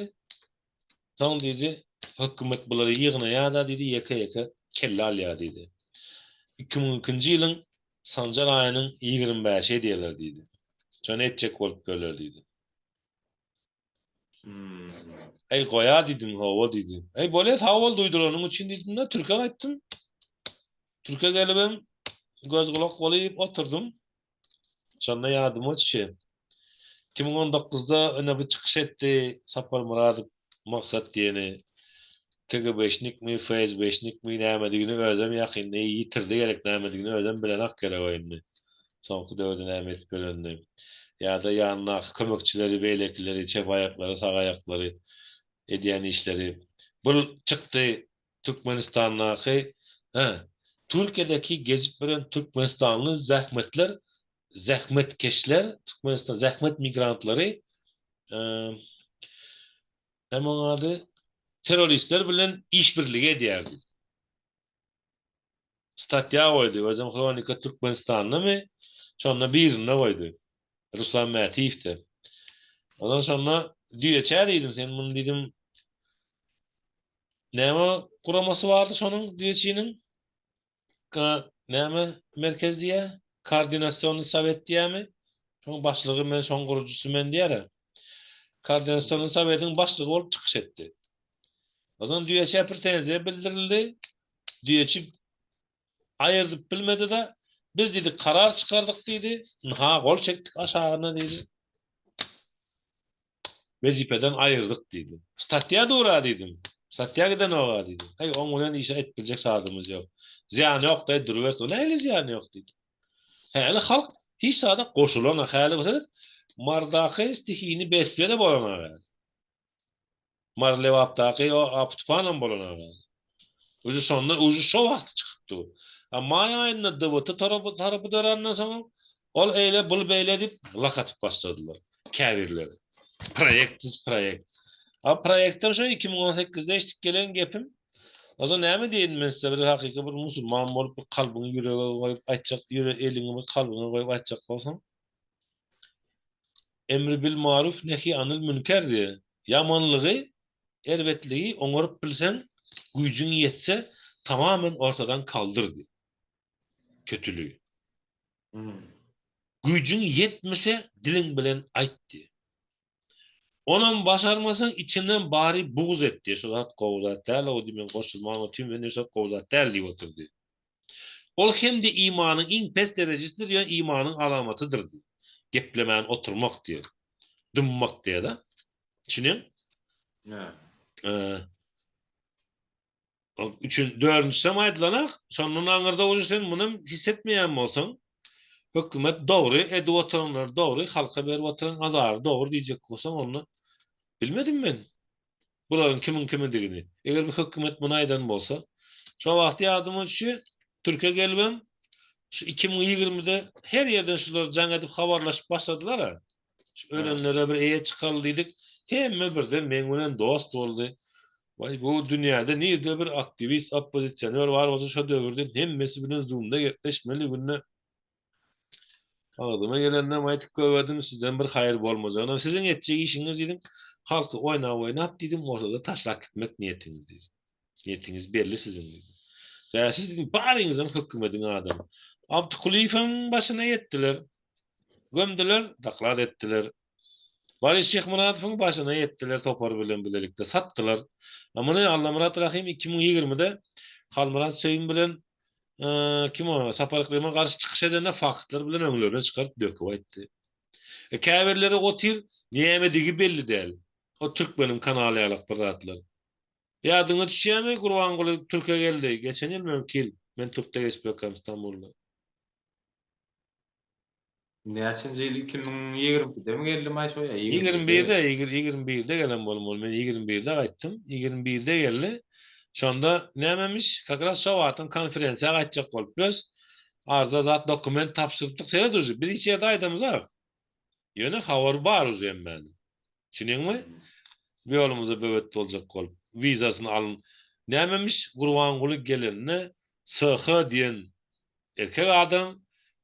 Soň diýdi, hökümet bulary ýygnaýar-da diýdi, ýeke-ýeke kelle alýar diýdi. 2002-nji ýylyň Sanjar aýynyň 25-i edýärler diýdi. Şony etjek bolup ýörler diýdi. Eý goýa diýdim, hawa diýdi. Eý bolýa sag bol duýduranyň üçin diýdim-de, türke gaýtdym. Türke gelibem göz gulak bolup oturdym. Şonda ýadyma düşýär. 2019-da ine bir çykyş etdi Sapar Myradow Maksat diýeni. KGB-şnikmi, FSB-şnikmi nämedigini özem ýakynda ýitirdi gerek nämedigini özem bilenak gerek o indi. Soňky döwürde näme edip ýörenini. Ýa-da ýanyndaky kömekçileri, beýlekileri, çep aýaklary, sag aýaklary edýän işleri. Bul çykdy Türkmenistandaky, hä, Türkiýedeki gezip ýören türkmenistanly zähmetler, zähmetkeşler, Türkmenistan zähmet migrantlary, näme oň ady, terroristler bilen işbirligi edýär diýip. Statýa goýdy, özem Hronika Türkmenistandamy, şonda birinde goýdy. Ruslan Mätiýewde. Ondan şonda düýeçä diýdim, sen muny diýdim, näme guramasy bardy şonuň düýeçiniň? Ka, näme merkez diýýä? Koordinasionnyý sowet diýýämi? Şoň başlygy men, şoň gurujysy men diýýär-ä. Koordinasionnyý sowetiň başlygy bolup çykyş etdi. Ondan düýeçä pretenziýa bildirildi. Düýeçi aýyrdyp bilmedi-de, biz diýdi, karar çykardyk diýdi, ynha gol çekdik aşagyna diýdi. Wezipeden aýyrdyk diýdi. Statýa dur-a diýdim. Statýa gidenog-a diýdi. Heý, oň bilen işe edip biljek zadymyz ýok. Zyýany ýok-da, durubersin. O nähili zyýany ýok diýdi. Häli halk hiç zada goşulanok. Häli seret, Marydaky stihiyny bestwe-de bolanok häli. Mary-Lebapdaky o Apy-tupanam bolan aga. Uje şonda, uje şo wagty çykyp dur. A maý aýynda DWT tarapy, tarapy döränden soň ol eýle, bul beýle diýip lak atyp başladylar. Käbirleri. Proýektsiz proýekt. A proýektden şo 2018-de eşidip gelen gepim. O da näme diýeýin men size bir hakyky bir musulman bolup bir kalbyňy ýürege goýup aýtjak, ýüre eliňi bir kalbyňa goýup aýtjak bolsaň. Emri bil maruf nehi anil münker diýýär. Ýamanlygy, erbetligi oňaryp bilseň, güýjüň ýetse, tamamen ortadan kaldyr diýýär. Kötüligi. Güýjüň ýetmese, diliň bilen aýt diýýär. Onam başarmasaň, içiňden bary bugz et diýýär. Şo zat gowy zat däl-ow diýip, men goşulman otyryn, men şo zat gowy zat däl diýip otyr diýýär. Ol hem-de imanyň iň pes derejesidir, ýöne imanyň alamatydyr diýýär. Geplemän oturmak diýýär. Dymmak diýýär-de. Düşünýäň? Hä. Üçün, dördünjisem aýdylanak, şondan aňyrda uje sen munam his etmeýän bolsaň, hökümet dogry, edip oturanlary dogry, halka berip oturan azary dogry diýjek bolsaň, onda bilmedim men bularyň kimiň kimidigini. Eger bu hökümet muny aýdan bolsa, şo wagt ýadyma düşýär, Türkiýä gelibem şu 2020-de her ýerden şular jaň edip habarlaşyp başladylar-a. Şu ölenlere bir eýe çykaly diýdik. Hemme birden meň bilen dost boldy. Waý bu dünýäde nirde bir aktiwist, oppozisioner bar bolsa şo döwürde hemmesi bilen zoomda gepleşmeli günde. Agzyma geleninem aýdyp goýberdim, sizden bir haýyr bolmajagynam. Siziň etjek işiňiz diýdim, halky oýnap-oýnap diýdim, ortada taşlap gitmek niýetiňiz diýdim. Niýetiňiz belli siziň diýdim. Sebäbi siz diýdim, baryňyzam hökümediň adamy. Abdykulyýewiň başyna ýetdiler. Gömdüler, doklad etdiler. Boris Şyhmyradowyň başyna ýetdiler topar bilen bilelikde satdylar. A muny Allamyrat Rahym 2020-de Halmyrat Söýün bilen kim o Sapar Yklyma garşy çykyş edende faktlar bilen öňlerine çykaryp döküp aýtdy. E, käbirleri otyr, nämedigi belli däl. O türkmeniň kanaly ýalak bir zatlar. Ýadyňa düşýärmi Gurbanguly türke geldi geçen ýylmy öňki ýyl men türkde geçip ýörkäm Stambulda. Näçinji ýyl 2022-demi geldimaý şo ýa 21-de 21-de gelen bolmaly men 21-de gaýtdym 21-de geldi şonda nämemiş kak raz şo wagtyň konferensiýa gaýtjak bolup biz arza zat dokument tabşyrypdyk seret uje biz hiç ýerde aýdamyzak ýöne habar bar uje hemmäniň Düşünýäňmi? Bu ýolumyza böwet boljak bolup, wizasyny alyn. Nämemiş, Gurbanguly gelende SH diýen erkek adam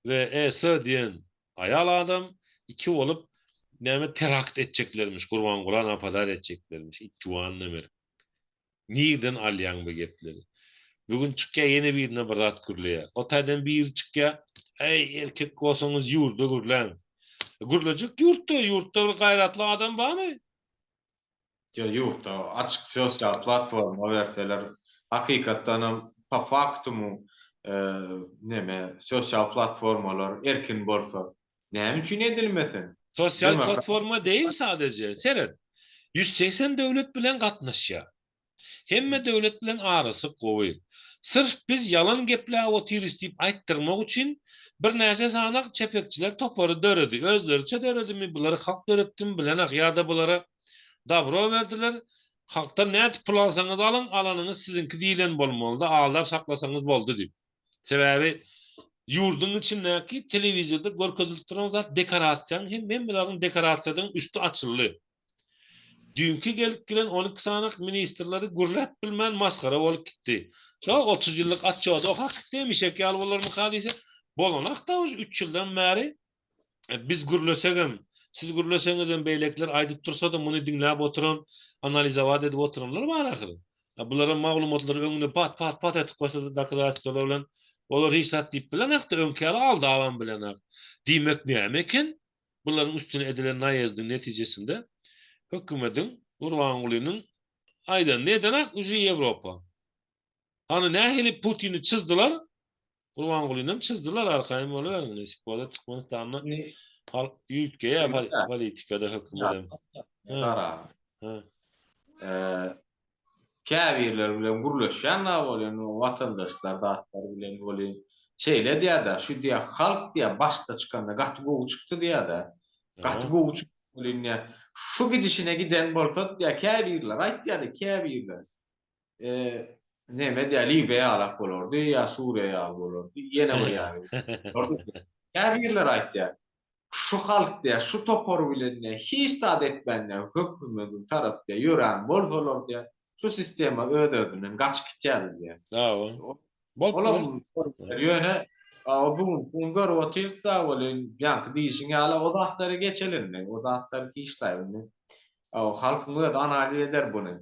we ES diýen aýal adam iki bolup näme terakt etjeklermiş, Gurbangula napadat etjeklermiş. It juwan nemer. Nirden alýaň bu gepleri? Bu gün çykýa ýene birine bir zat gürleýä. O taýdan biri çykýa, Äý, erkek bolsaňyz ýurda gürläň. Gürlejek ýurtda, ýurtda bir gaýratly adam barmy? Ýok, ýurtda açyk sosial platforma berseler, hakykatdanam po faktumu neme sosial platformalar erkin bolsa, Näme üçin edilmesin? Sosial platforma değil sadece. Seret. 180 döwlet bilen gatnaşýar. Hemme döwlet bilen arasy gowy. Syrf biz ýalan gepläp otyrys diýip aýtdyrmak üçin birnäçe sanak çepekçiler topary döredi. Özleriçe döredimi, bulary halk döretdimi bilenak ýa-da bulara dabro berdiler. Halkdan nädip pul alsaňyz alyň, alanyňyz siziňki diýlen bolmalyda, aldap saklasaňyz boldy diýip. Sebäbi ýurduň içindäki telewizorda görkezilip duran zat dekorasiýaň hem hemme zadyň dekorasiýadygyň üsti açyldy. Düýnki gelip giren 12 sany ministrleri gürläp bilmän masgara bolup gitdi. Şo 30 ýyllyk atçody okap gitdi hemişeki ýaly bolarmyka diýse, bolanakda uje 3 ýyldan bäri E, biz gürlesegem, siz gürleseňizem beýlekiler aýdyp dursa-da muny diňläp oturan, analizowat edip oturanlar bar ahyry. E, bulara maglumatlary öňüne pat pat pat etip goýsa-da dokazatelstwolar bilen olar hiç zat diýip bilenakda, öňki ýaly aldabam bilenak. Diýmek näme eken? Bularyň üstüne edilen naýezdiň netijesinde hökümediň Gurbangulynyň aýdanyny edenak uje Ýewropa. Hany nähili Putini çyzdylar, Gurbangulynam çyzdylar arkaýyn boluberiň nesip bolsa Türkmenistanda halk üýtgeýär politikada hökümedem. Gara. Käbirleri bilen gürleşýän da bolýan watandaşlar zatlar bilen bolýan. Şeýle diýýär-de, şu diýýär halk diýýär başda çykanda gaty gowy çykdy diýýär-de. Gaty gowy çykdy welin diýýär. Şu gidişine giden bolsa diýýär käbirleri aýtýar-da käbirleri. Neme diýýär, Liwiýa ýalak bolardy ýa Suriýa ýaly bolardy, ýene bir ýaly bolardy. Käbirleri aýtýar, şu halk diýýär, şu topar bilen diýýär, hiç zat etmän diýýär, hökümediň tarap diýýär, ýörän bolsalar diýýär, şu sistema öz-özünden gaçyp gitýärdi diýýär. Hawa. Olam ýöne bu gün bu gün görüp otyrys-da welin, ýaňky diýşiň ýaly o zatlary geçeli indi, o zatlary hiçlaý indi. Halkyň özi analiz eder buny.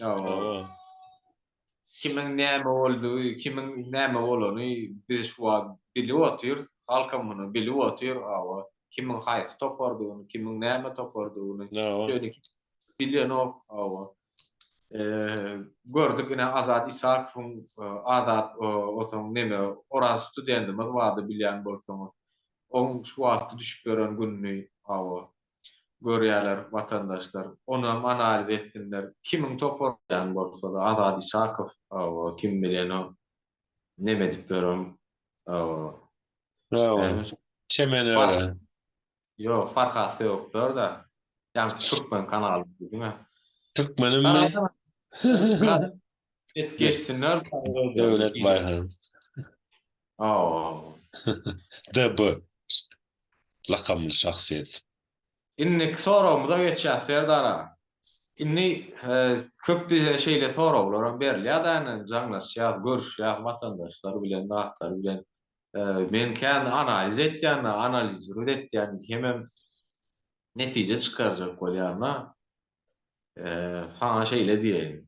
Hawa. Kimiň näme boldugy, kimiň näme bolany biz şu wagt bilip otyrys. Halkam muny bilip otyr, hawa. Kimiň haýsy topardygyny, kimiň näme topardygyny. Ýöne bilenok, hawa. Gördük ine Azat Isakowyň Azat osaň neme Oraz studentimiz bardy bilýän bolsaňyz. Oň şu wagtky düşüp ýören gününi, hawa. Görýärler watandaşlar. Onam analiz etsinler. Kimiň topar ýan bolsa-da Azat Isakow hawa kim bilenok neme edip ýören hawa. Hawa. Çemen öre. Ýok, Farhat sögüp ýör-de. Ýaňky türkmen kanaly diýdiň-ä. Türkmenimmi? Et geçsinler. Döwlet Baýhan. Hawa. DB lakamly şahsyýet. Indiki soragymyza geçýäs Serdar aga. Indi köp bize şeýle soraglaram berilýär-de, indi jaňlaşýas, görüşýäs watandaşlar bilen, zatlar bilen. Men kän analiz etýän, analizirowat etýän hemem netije çykarjak bolýan-da. Saňa şeýle diýeýin.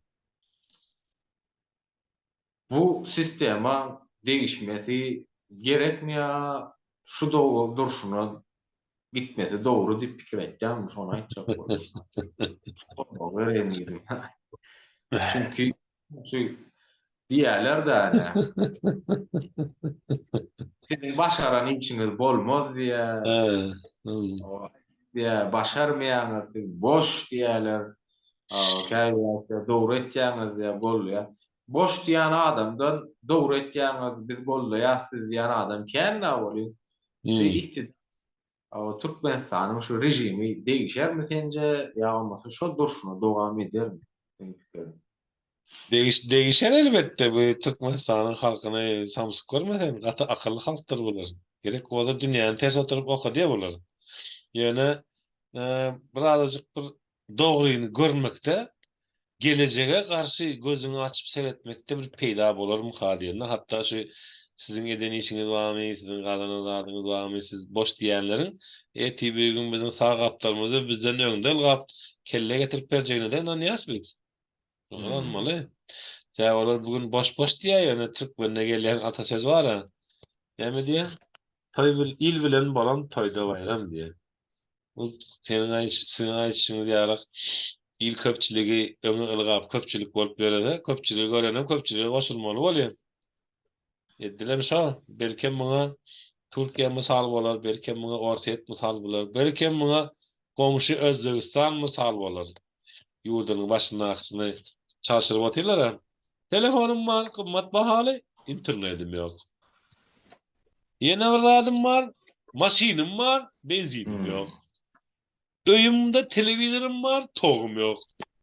Bu sistema degişmesi gerekmi ýa şu durşuna gitmesi dogry diýip pikir etýäňmi şony aýtjak boldum. Soragy bereýin diýdim. Çünki şu diýýärler-dä ine. Siziň başaran işiňiz bolmaz diýýär. Diýýär, başarmaýaňyz siz boş diýýärler. Käbir dogry etýäňiz diýýär, goldaýar. Boş diýýän adamdan dogry etýäňiz, biz goldaýas sizi diýýän adam kän-dä welin, şu iktidar Türkmenistanyň şu režimi degişermi sence ýa bolmasa şo durşuna dowam edermi seň pikiriň? Degiş degişer elbetde bu Türkmenistanyň halkyny samsyk görme sen gaty akylly halkdyr bular. Gerek bolsa dünýäni ters oturyp okadýar bular. Ýöne birazajyk bir dogryny görmekde, gelejege garşy gözüňi açyp seretmekde bir peýda bolarmyka diýende, hatda şu siziň eden işiňiz barmy, siziň gazanan zadyňyz barmy, siz boş diýýänleriň ertir bir gün biziň sag gapdalymyzda bizden öňde ylgap kelle getirip berjegine-de ynanýas biz. Şoňa ynanmaly. Sebäbi olar bu gün boş-boş diýýär, ýöne türkmende gelýän ata söz bar-a. Näme diýýär? Toý bil, il bilen bolan toýda baýram diýýär. Bu seniň aýdyş, siziň aýdyşyňyz ýaly il köpçüligi öňe ylgap köpçülik bolup ýörese, köpçüligi görenem köpçülige goşulmaly bolýar. Edilem şo, belkem muňa Türkiýe mysal bolar, belkem muňa Orsýet mysal bolar, belkem muňa goňşy Özbegistan mysal bolar. Ýurdunyň başyndakysyny çalşyryp otyrlar-a. Telefonym bar, gymmat bahaly, internedim ýok. Ýene bir zadym bar, maşynym bar, benzinim ýok. Öýümde telewizorym bar, togum ýok.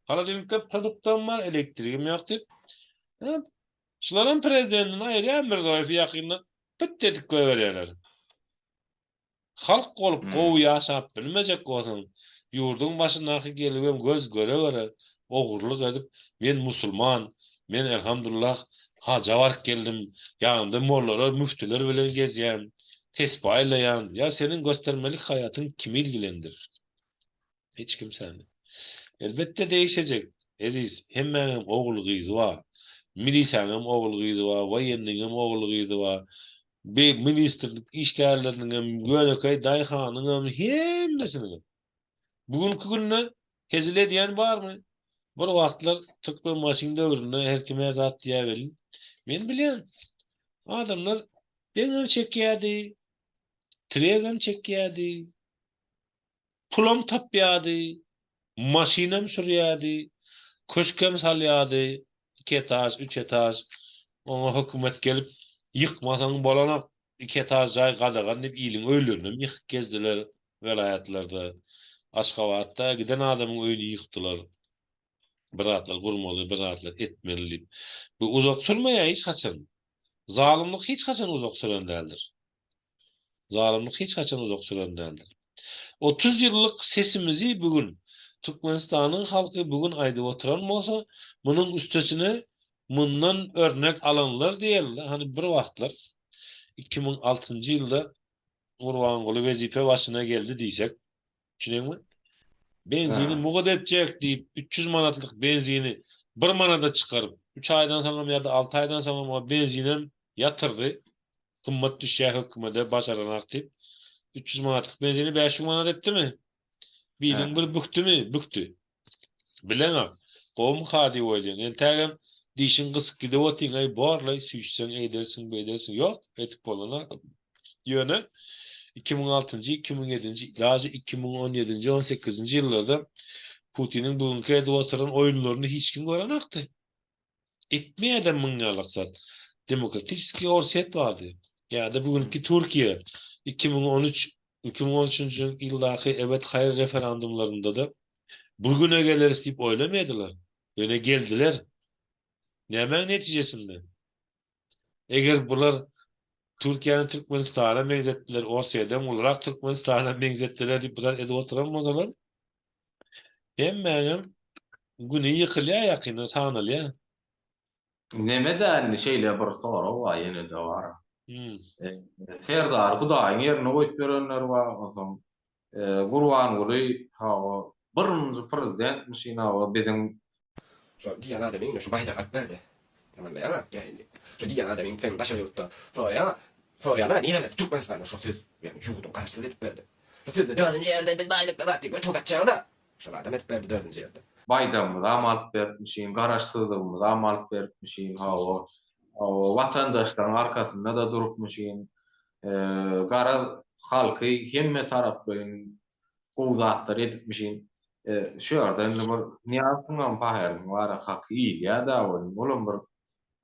Holodilnikde produktam bar, elektrigim ýok diýip. Şularam prezidentini aýyrýar Mirzoýewi ýakynda pyt edip goýberýärler. Halk bolup gowy ýaşap bilmejek bolsaň, ýurduň başyndaky gelibem göz göre-göre ogurlyk edip, men musulman, men elhamdullah haja baryp geldim, ýanymda mollalar, müftüler bilen gezýän, tesbi aýlaýan, ýa seniň göstermelik haýatyň kimi ilgilendirir? Hiç kimsäni. Elbetde degişejek, eziz, hemmäňem ogul-gyzy bar. Milisäňem ogul-gyzy bar, woýenniňem ogul-gyzy bar. Bi ministrlik işgärleriniňem, ýönekeý daýhanyňam, hemmesiniňem. Bu günki günde hezil edýän barmy? Bir wagtlar Türkmenbaşyň döwründe her kim her zat diýýär welin, men bilýän, adamlar deňem çekýärdi, tiregem çekýärdi. Pulam tapýardy, maşynam sürýärdi, köşkem salýardy, iki etaž, üç etaž. Oňa hökümet gelip, ýykmasaň bolanok, iki etaž jaý gadagan diýip iliň öýlerinem ýykyp gezdiler welaýatlarda. Aşgabatda giden adamyň öýüni ýykdylar. Bir zatlar gurmaly, bir zatlar etmeli diýip. Bu uzak sürmeýär hiç haçan. Zalymlyk hiç haçan uzak süren däldir. Zalymlyk hiç haçan uzak süren däldir. 30 ýyllyk sesimizi bu gün Türkmenistanyň halky bu gün aýdyp oturan bolsa, munuň üstesine mundan örnek alanlar diýeli, hany bir wagtlar 2006-njy ýylda Gurbanguly wezipe başyna geldi diýsek, Düşüneňmi? Benzini mugt etjek diýip, 300 manatlyk benzini 1 manada çykaryp, 3 aýdan soňam ýa-da 6 aýdan soňam o benzinem ýatyrdy. Gymmat düşýär hökümede başaranak diýip. 300 manatlyk benzini 500 manat etdimi? Biliň bir bükdümi? Bükdi. Bileňok. Gowumyka diýip oýlaýaň. Entägem dişiň gysyk gidip otyň, eý borlaý, süýşseň eýdersiň, beýdersiň. Ýok, etip bolanok. Ýöne. 2006-njy, 2007-nji, daže 2017-nji, 18-nji ýyllarda Putiniň bu günki edip oturan oýunlaryny hiç kim görenokdy. Etmeýärdi muň ýaly zat. Demokratiçeskiý Orsýet bardy. Ýa-da bu günki Türkiýe 2013, 2013-nji ýyldaky evet-haýyr referendumlarynda-da bu güne geleris diýip oýlamaýardylar. Ýöne geldiler. Nämäň netijesinde? Eger bular Türkiýäni Türkmenistana meňzetdiler, Orsýeden ulurak Türkmenistana meňzetdiler diýip bir zat edip oturan bolsalar, hemmäňem güni ýykylýar ýakynda sanalýar. Neme-dä indi şeýle bir sorag bar ýene-de bar. Serdary Hudaýyň ýerine goýup ýörenler bar, onsoň Gurbanguly hawa birinji prezidentmişin hawa biziň Şo diýýän adamyň ine şu baýdagy alyp berdi. Ýamanlaýaňa ýa indi. Şo diýýän adamyň sen daşary ýurtda soraýaňa, soraýana nirede Türkmenistanda şo söz, ýagny ýurduň garaşsyz edip berdi. Şo sözde dördünji ýerde biz baýlykda zat diýip götüňi gaçýaňda. Şol adam edip berdi dördünji ýerde. Baýdagymyzam alyp beripmişin, garaşsyzlygymyzam alyp beripmişin, hawa, hawa, watandaşlaryň arkasynda-da durupmyşyn, garaz, halky hemme taraplaýyn gowy zatlar edipmişin. Şu ýerde indi bir Nyýazowyňam pahyrynyň bar-a haky iýilýär-dä welin, olam bir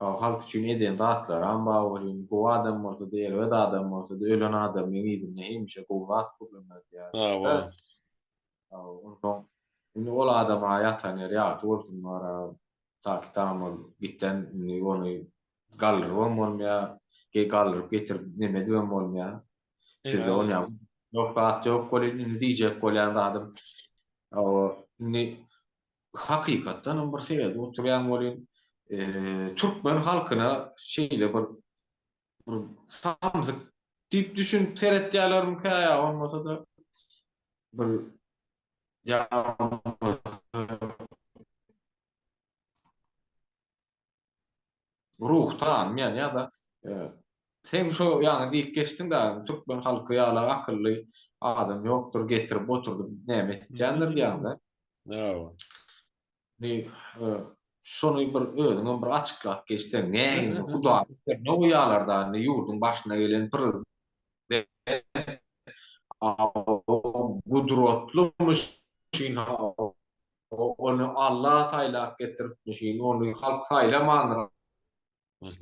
halk üçin eden zatlaram bar welin, gowy adam bolsa-da, erbet adam bolsa-da, ölen adamyň yzynda hemişe gowy zat gürrüň edýär. Hawa. Onsoň indi ol adama ýatan ýeri ýagty bolsun bar-a, takitam ol gitden indi ony galdyrybam bolmaýar, galdyryp getirip neme edibem bolmaýar. Bizde ol ýa ýok zat ýok welin indi diýjek bolýan zadym indi hakykatdan hem bir seredip oturýan welin türkmen halkyna şeýle bir bir samsyk diýip düşünip seretýärlermikä ýa bolmasa-da bir ýa ruh tanmaýan ýa-da sen şo ýaňy diýip geçdiň da türkmen halky ýaly akylly adam ýokdur getirip oturdyp näme etýändir diýýäň-de. Hawa. Indi şony bir özüňem bir açyklap geçseň nähili Hudaý ne goýýarlar-da indi ýurduň başyna gelen prezident gudratlymyş Ony Alla saýlap getiripmişin, ony halk saýlamandyr.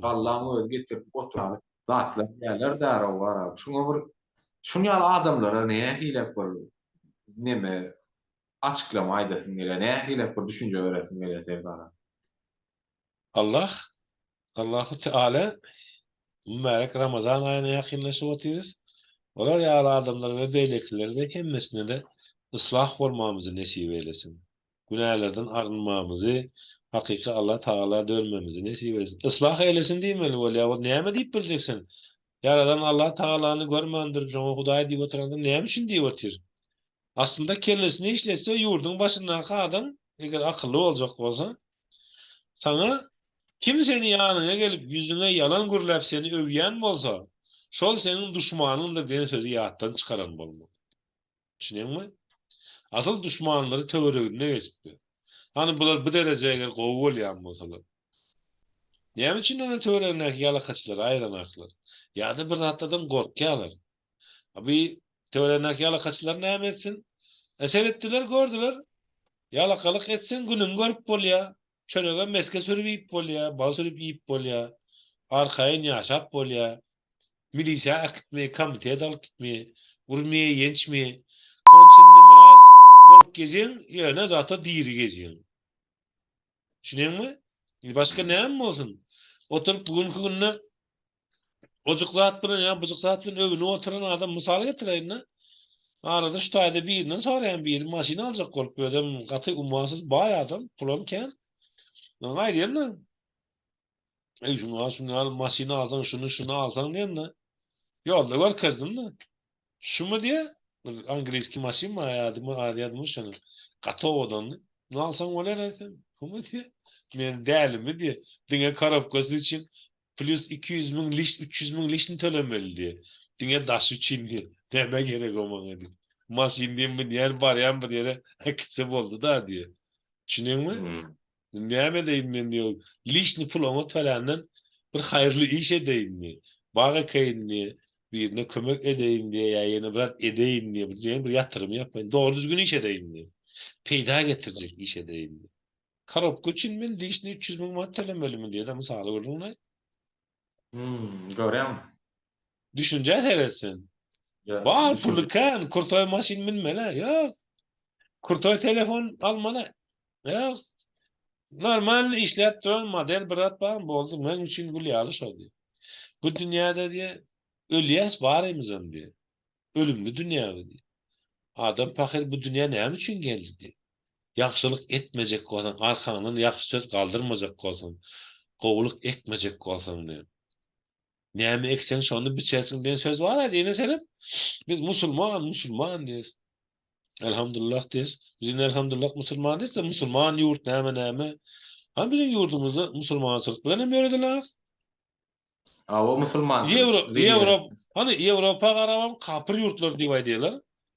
Allaň özi getirip oturan zatlar näler därow gara. Şuňa bir şuny ýaly adamlara nähilek bir neme açyklama aýdasyň gelýär, nähilek bir düşünje beresiň gelýär Serdar? Allah, Allahu Teala mübärek Ramazan aýyna ýakynlaşyp otyrys. Olar ýaly adamlara we beýlekilere-de hemmesine-de yslah bolmamyzy nesip eýlesin. Günälerden arynmamyzy, hakyky Allah Tagala dönmemizi nesip eýlesin. Yslah eýlesin diýmeli bolýar. Ol näme diýip biljek sen? Ýaradan Allah Tagalany görmändir, şoňa Hudaý diýip oturan adam näme üçin diýip otyr? Aslynda kellesini işletse ýurduň başyndaky adam eger akylly boljak bolsa saňa kim seni ýanyňa gelip ýüzüňe ýalan gürläp seni öwýän bolsa şol seniň duşmanyňdyr diýen sözi ýatdan çykaran bolmaly. Düşünýäňmi? Asyl duşmanlary töwereginde gezip ýör. Hany bular bu dereje eger gowy bolýan bolsalar. Näme üçin onda töweregindäki ýalakaçylary aýyranaklar? Ýa-da bir zatlardan gorkýarlar. A bi töweregindäki ýalakaçylar näme etsin? E seretdiler, gördüler. Ýalakalyk etseň günüňi görüp bolýar. Çörege mesge sürüp iýip bolýar, bal sürüp iýip bolýar. Arkaýyn ýaşap bolýar. Milisiýa äkitmeýär, komitet alyp gitmeýär. Urmaýar, ýençmeýär. Konçenli myraz bolup gezýäň, ýöne zato diri gezýäň. Düşünýäňmi? Başga näme bolsun? Oturyp bu günki günde Ojuk zat bilen ýa bujuk zat bilen öwünip oturan adam mysal getireýin-de. Arada şu taýda birinden soraýan biri maşyn aljak bolup özem gaty ummasyz baý adam, pulam kän. Oňa aýdýan-da. Eý şuny al, şuny al, maşyn alsaň şuny, şuny alsaň diýen-de. Ýolda görkezdim-de. Şumy diýe, bir angliýski maşyn bar ýadyma ýadyma şony. Gaty owadandy. Muny alsaň bolýar aýtsam, şumy diýe. Men dälimi diýe. Diňe korobkasy üçin plýus 200 müň liş 300 müň lişni tölemeli diýe. Diňe daşy üçin diýe. Nämä gerek o maňa diýe. Maşyn diýe münýän barýan bir ýere äkitse boldy-da diýe. Düşüneňmi? Näme edeýin men diýip, lişni pul oňa töländen bir haýyrly iş edeýinmi, bag ekeýinmi, Birine kömek edeýin diýýär, ýa ýene bir zat edeýin diýýär, bir ýene bir ýatyrym ýapaýyn, dogry düzgün iş edeýin diýýär. Peýda getirjek iş edeýin diýýär. Korobka üçin men lişni 300 müň manat tölemelimi diýýär-de, mysaly gördüňmi? Hmm, görýän. Düşünjä seret sen. Bar puly kän, krutoý maşyn münmeli, ýok. Krutoý telefon almaly, ýok. Normal işläp duran model bir zat bar, boldy, meň üçin gül ýaly şo diýýär. Bu dünýäde diýýär, ölýäs barymyzam diýýär. Ölümli dünýä bu diýýär. Adam pahyr bu dünýä näme üçin geldi diýýär. Ýagşylyk etmejek bolsaň, arkaňdan ýagşy söz galdyrmajak bolsaň, gowulyk ekmejek bolsaň diýýär. Näme ekseň şony biçersiň diýen söz bar-a diýene seret. Biz musulman, musulman diýýäs. Elhamdulillah diýýäs. Biz indi elhamdulillah musulman diýýäs-de, musulman ýurt näme näme. Hany biziň ýurdumyzda musulmançylyk bilen hem ýörediler. Hawa musulmançylyk. Ýewro, Ýewro, hany Ýewropa garabam kapyr ýurtlar diýip aýdýarlar.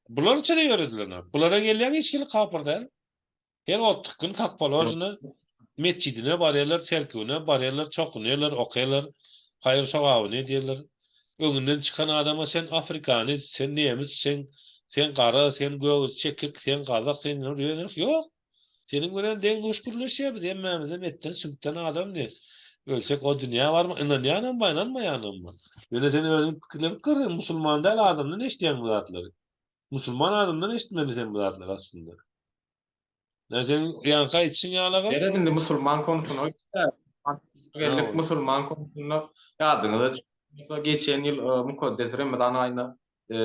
Bular içe-de ýörediler. Bulara gelýän hiç hili kapyr däl. Her otlyk gün kak položno metjidine barýarlar, çerkewine barýarlar, çokunýarlar, okaýarlar, haýyr-sogabyny edýärler. Öňünden çykan adama sen afrikanis, sen nemis, sen sen gara, sen gök, çekik, sen gazak, sen ýok. Seniň bilen deň-duş gürleşýär biz hemmämizem etden, süňkden adam diýip. Ölsek o dünýä barmy, ynanýanam bar, ynanmaýanam bar. Ýöne sen özüň pikirlenip gör, sen musulman däl adamdan eşidýäň bu zatlary. Musulman adamdan eşitmeli sen bu zatlary aslynda. Ýa sen ýaňky aýdyşyň ýaly Seret indi musulman konusuna geldik musulman konusunda ýadyňyza düşse geçen ýyl e, mukaddes Remezan aýynda e,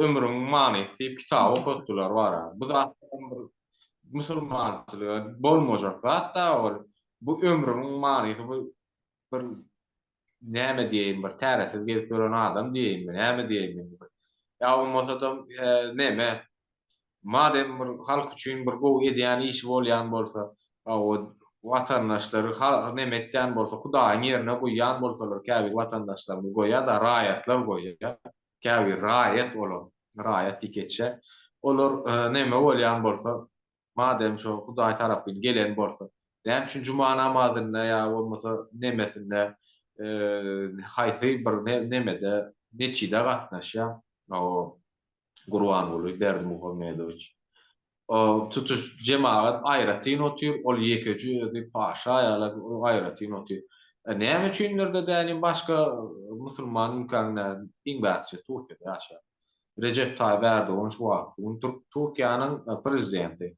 ömrüň manysy diýip kitaby okatdylar bara. Bu zat bir musulmançylyga bolmajak zat da ol. Bu ömrüň manysy bu bir näme diýeýin bir täresiz gezip ýören adam diýeýinmi, näme diýeýin indi bir. Ýa bolmasa-da neme, madem bir halk üçin bir gowy edýän işi bolýan bolsa, hawa, watandaşlary neme etýän bolsa, Hudaýyň ýerine goýýan bolsalar, käbir watandaşlarymyz goýýar-da, raýatlar goýýar, käbir raýat olar, raýat diýip geçýär. Olar neme bolýan bolsa, Madem şo Hudaý tarapyn gelen bolsa, näme üçin juma namazynda ýa bolmasa nemesinde haýsy bir nemede metjide gatnaşýar o Gurbanguly Berdimuhamedowiç. O tutuş jemagat aýratyn otyr, ol ýekeje özi paşa ýaly ol aýratyn otyr. Näme üçindir-de dänim başga musulman ülkäň iň bärkije Türkiýede ýaşaýar. Rejep Taýyp Ärdogan şu wagtky gün Türkiýäniň prezidenti.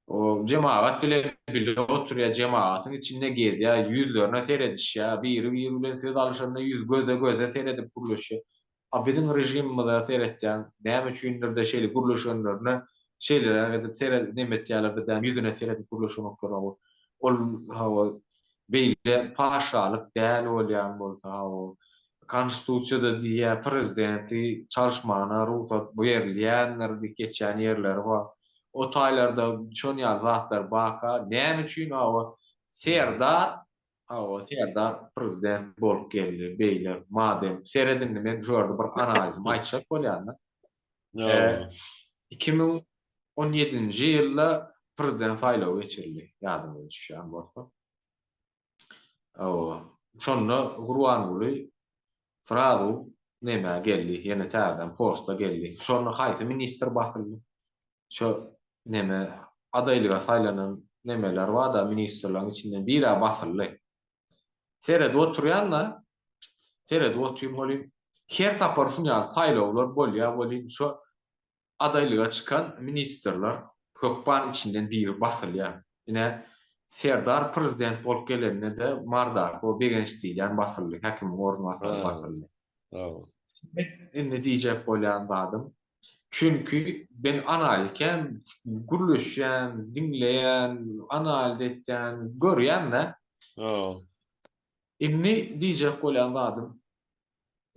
O jemagat bilen bile oturýar, jemagatyň içinde gezýär, ýüzlerine seredişýär, biri-biri bilen söz alyşanda ýüz göze-göze seredip gürleşýär. A biziň režimimize seretýäň, näme üçindir-de şeýle gürleşenlerine şeýleräk edip sere neme etýärler-de däm ýüzüne seredip gürleşenoklar hawa. Ol hawa beýle paşalyk däl bolýan bolsa hawa Konstitusiýada diýýär, prezidenti çalyşmagyna rugsat berilýändir diýip geçýän ýerleri bar. O taýlarda şon ýaly zatlar barka, näme üçin hawa Serdar, hawa Serdar prezident bolup geldi beýle, madem, seret indi men şu ýerde bir analizimi aýtjak bolýan-da. 2017-nji ýylda prezident saýlawy geçirildi, ýadyňyza düşýän bolsa. Hawa. Şonda Gurbanguly srazu nämä geldi, ýene täzeden posta geldi. Şonda haýsy ministr basyldy? Şo neme adaýlyga saýlanan nemeler bar-da, ministrleriň içinden bir-ä basyldy. Seredip oturýan-da, seredip otyryn welin, her sapar şuny ýaly saýlawlar bolýar welin, şo Adaýlyga çykan ministrler hökman içinden biri basylýar. Ine, Serdar prezident bolup gelende-de Mardaky o Begenç diýilýän basyldy, häkimiň orunbasary basyldy. Indi diýjek bolýan zadym, çünki men analiz kän gürleşýän, diňleýän, analiz etýän, görýän-de. Indi diýjek bolýan zadym,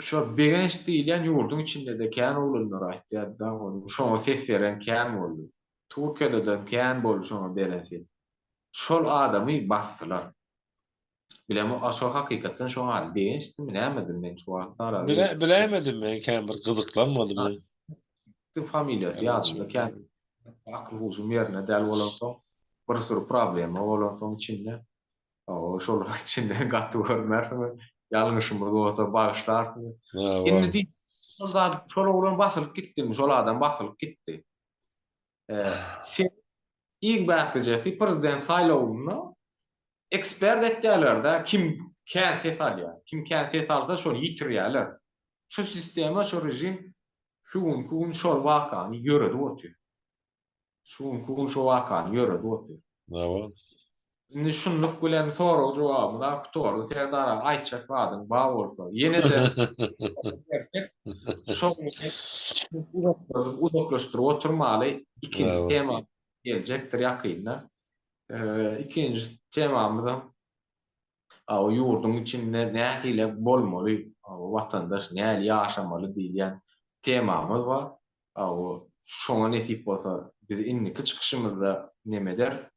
şo Begenç diýilýän ýurduň içinde-de kän oglanlar aýtýar-da, şoňa ses beren kän boldy. Türkiýede-de kän boldy şoňa beren ses. Şol adamy basdylar. Bilemok, a şol hakykatdan şoň ady Begençdimi, nämedi, men şu wagt ara. Biläýmedim men kän bir gyzyklanmadym men. Familiýasy ýadymda kän akyl-huşum ýerinde däl bolansoň, bir sürü problema bolansoň içinde. Hawa, şolaryň içinden gaty görmersiňiz. Ýalňyşymyz bolsa bagyşlarsyňyz. Indi diý. Şol zat, şol oglan basylyp gitdimi, şol adam basylyp gitdi. Sen iň bähbijesi prezident saýlawynda ekspert etýärler-de, kim kän ses alýar. Kim kän ses alsa şony ýitirýärler. Şu sistema, şu režim şu günki gün şol wakany ýöredip otyr. Şu günki gün şu wakany ýöredip otyr. Hawa. Indi şunluk bilen sorag jogabymyz-a gutardy Serdar aga aýtjak zadyň bar bolsa ýene-de bersek şo uzaklaşdyryp oturmaly ikinji tema geljekdir ýakynda. Ikinji temamyzam ýurduň içinde nähili bolmaly watandaş nähili ýaşamaly diýilýän temamyz bar. Şoňa nesip bolsa biz indiki çykyşymyzda neme ederis.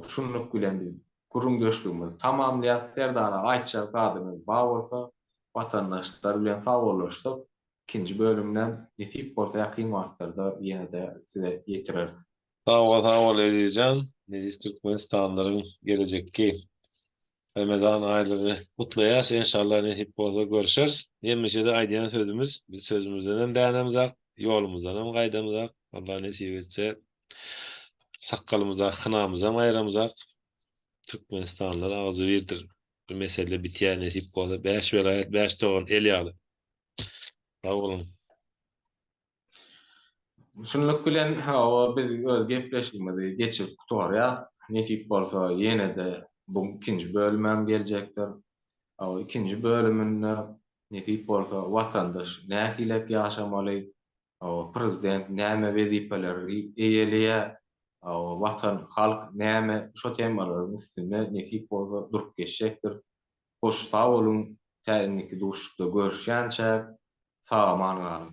Şunluk bilen biz gürrüňdeşligimizi tamamlaýas. Serdar aga aýtjak zadyňyz bar bolsa watandaşlar bilen sagbollaşsak ikinji bölümden nesip bolsa ýakyn wagtlarda ýene-de size ýetireris. Sag bol sag bol Ezizjan. Eziz Türkmenistanlylaryň gelejekki Remezan aýlygy gutlaýas enşallah nesip bolsa görşeris. Hemişede aýdýan sözümiz biz sözümizdenem dänemzak ýolumyzdanam gaýdamzak Allah nesip etse sakgalymyza hynamyzam aýramzak Türkmenistanlylar agzybirdir bu mesele bitýär nesip bolsa bäş welaýat bäş dogan el ýaly. Sag boluň. Şunluk bilen hawa biz öz gepleşigimizi geçirip gutarýas. Nesip bolsa ýene-de bu ikinji bölümem geljekdir. Hawa ikinji bölüminde nesip bolsa watandaş nähilek ýaşamaly, hawa prezident näme wezipeleri eýeleýär, hawa watan halk näme şo temalaryň üstünde nesip bolsa durup geçjekdiris. Hoş sag boluň tä indiki duşuşykda görüşýänçäk sag aman galyň.